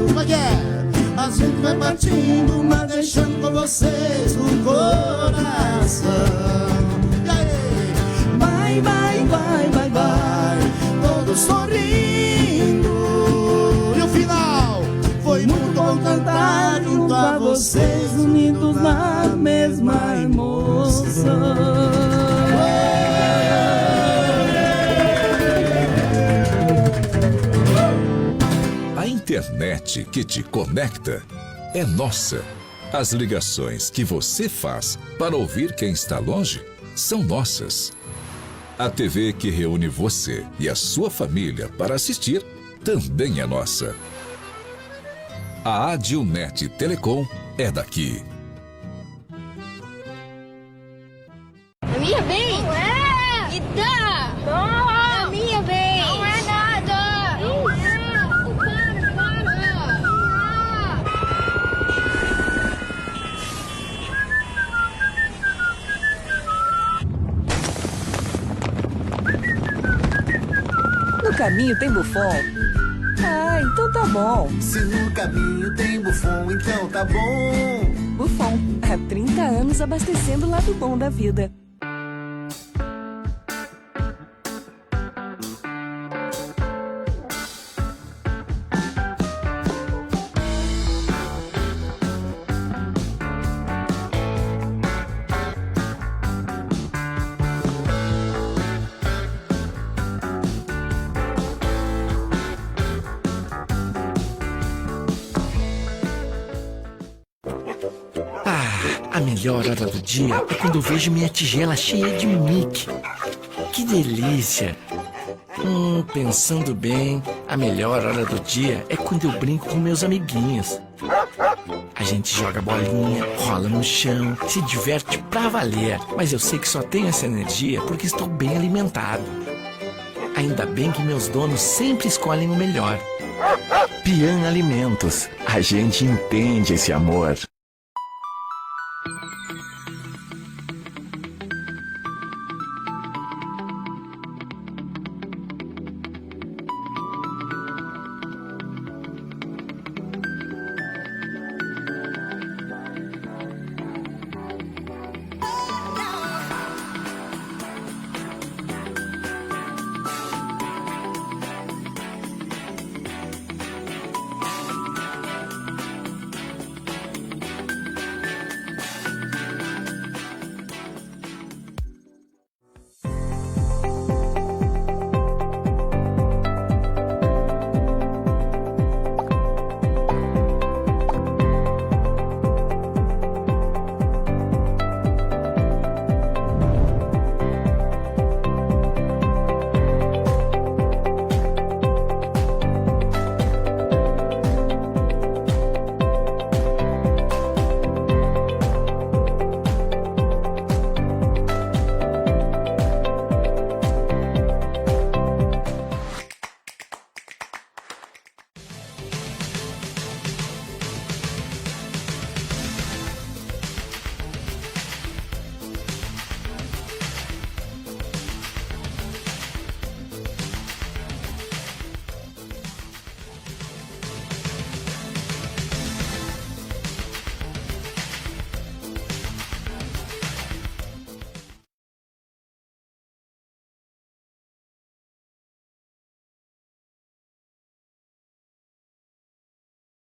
Como é que é? A gente vai partindo, mas deixando com vocês o coração. E aí? Bye, bye, bye, bye, bye. Todos sorrindo. Net que te conecta é nossa. As ligações que você faz para ouvir quem está longe são nossas. A T V que reúne você e a sua família para assistir também é nossa. A Adilnet Telecom é daqui. A minha vez? Não é! Me dá! Não! A minha vez! Não é nada! Não é! Para, para! No caminho tem Buffon? Ah, então tá bom. Se no caminho tem Buffon, então tá bom. Buffon, há trinta anos abastecendo o lado bom da vida. Ah, a melhor hora do dia é quando eu vejo minha tigela cheia de Mickey. Que delícia! Hum, pensando bem, a melhor hora do dia é quando eu brinco com meus amiguinhos. A gente joga bolinha, rola no chão, se diverte pra valer. Mas eu sei que só tenho essa energia porque estou bem alimentado. Ainda bem que meus donos sempre escolhem o melhor. Pian Alimentos, a gente entende esse amor.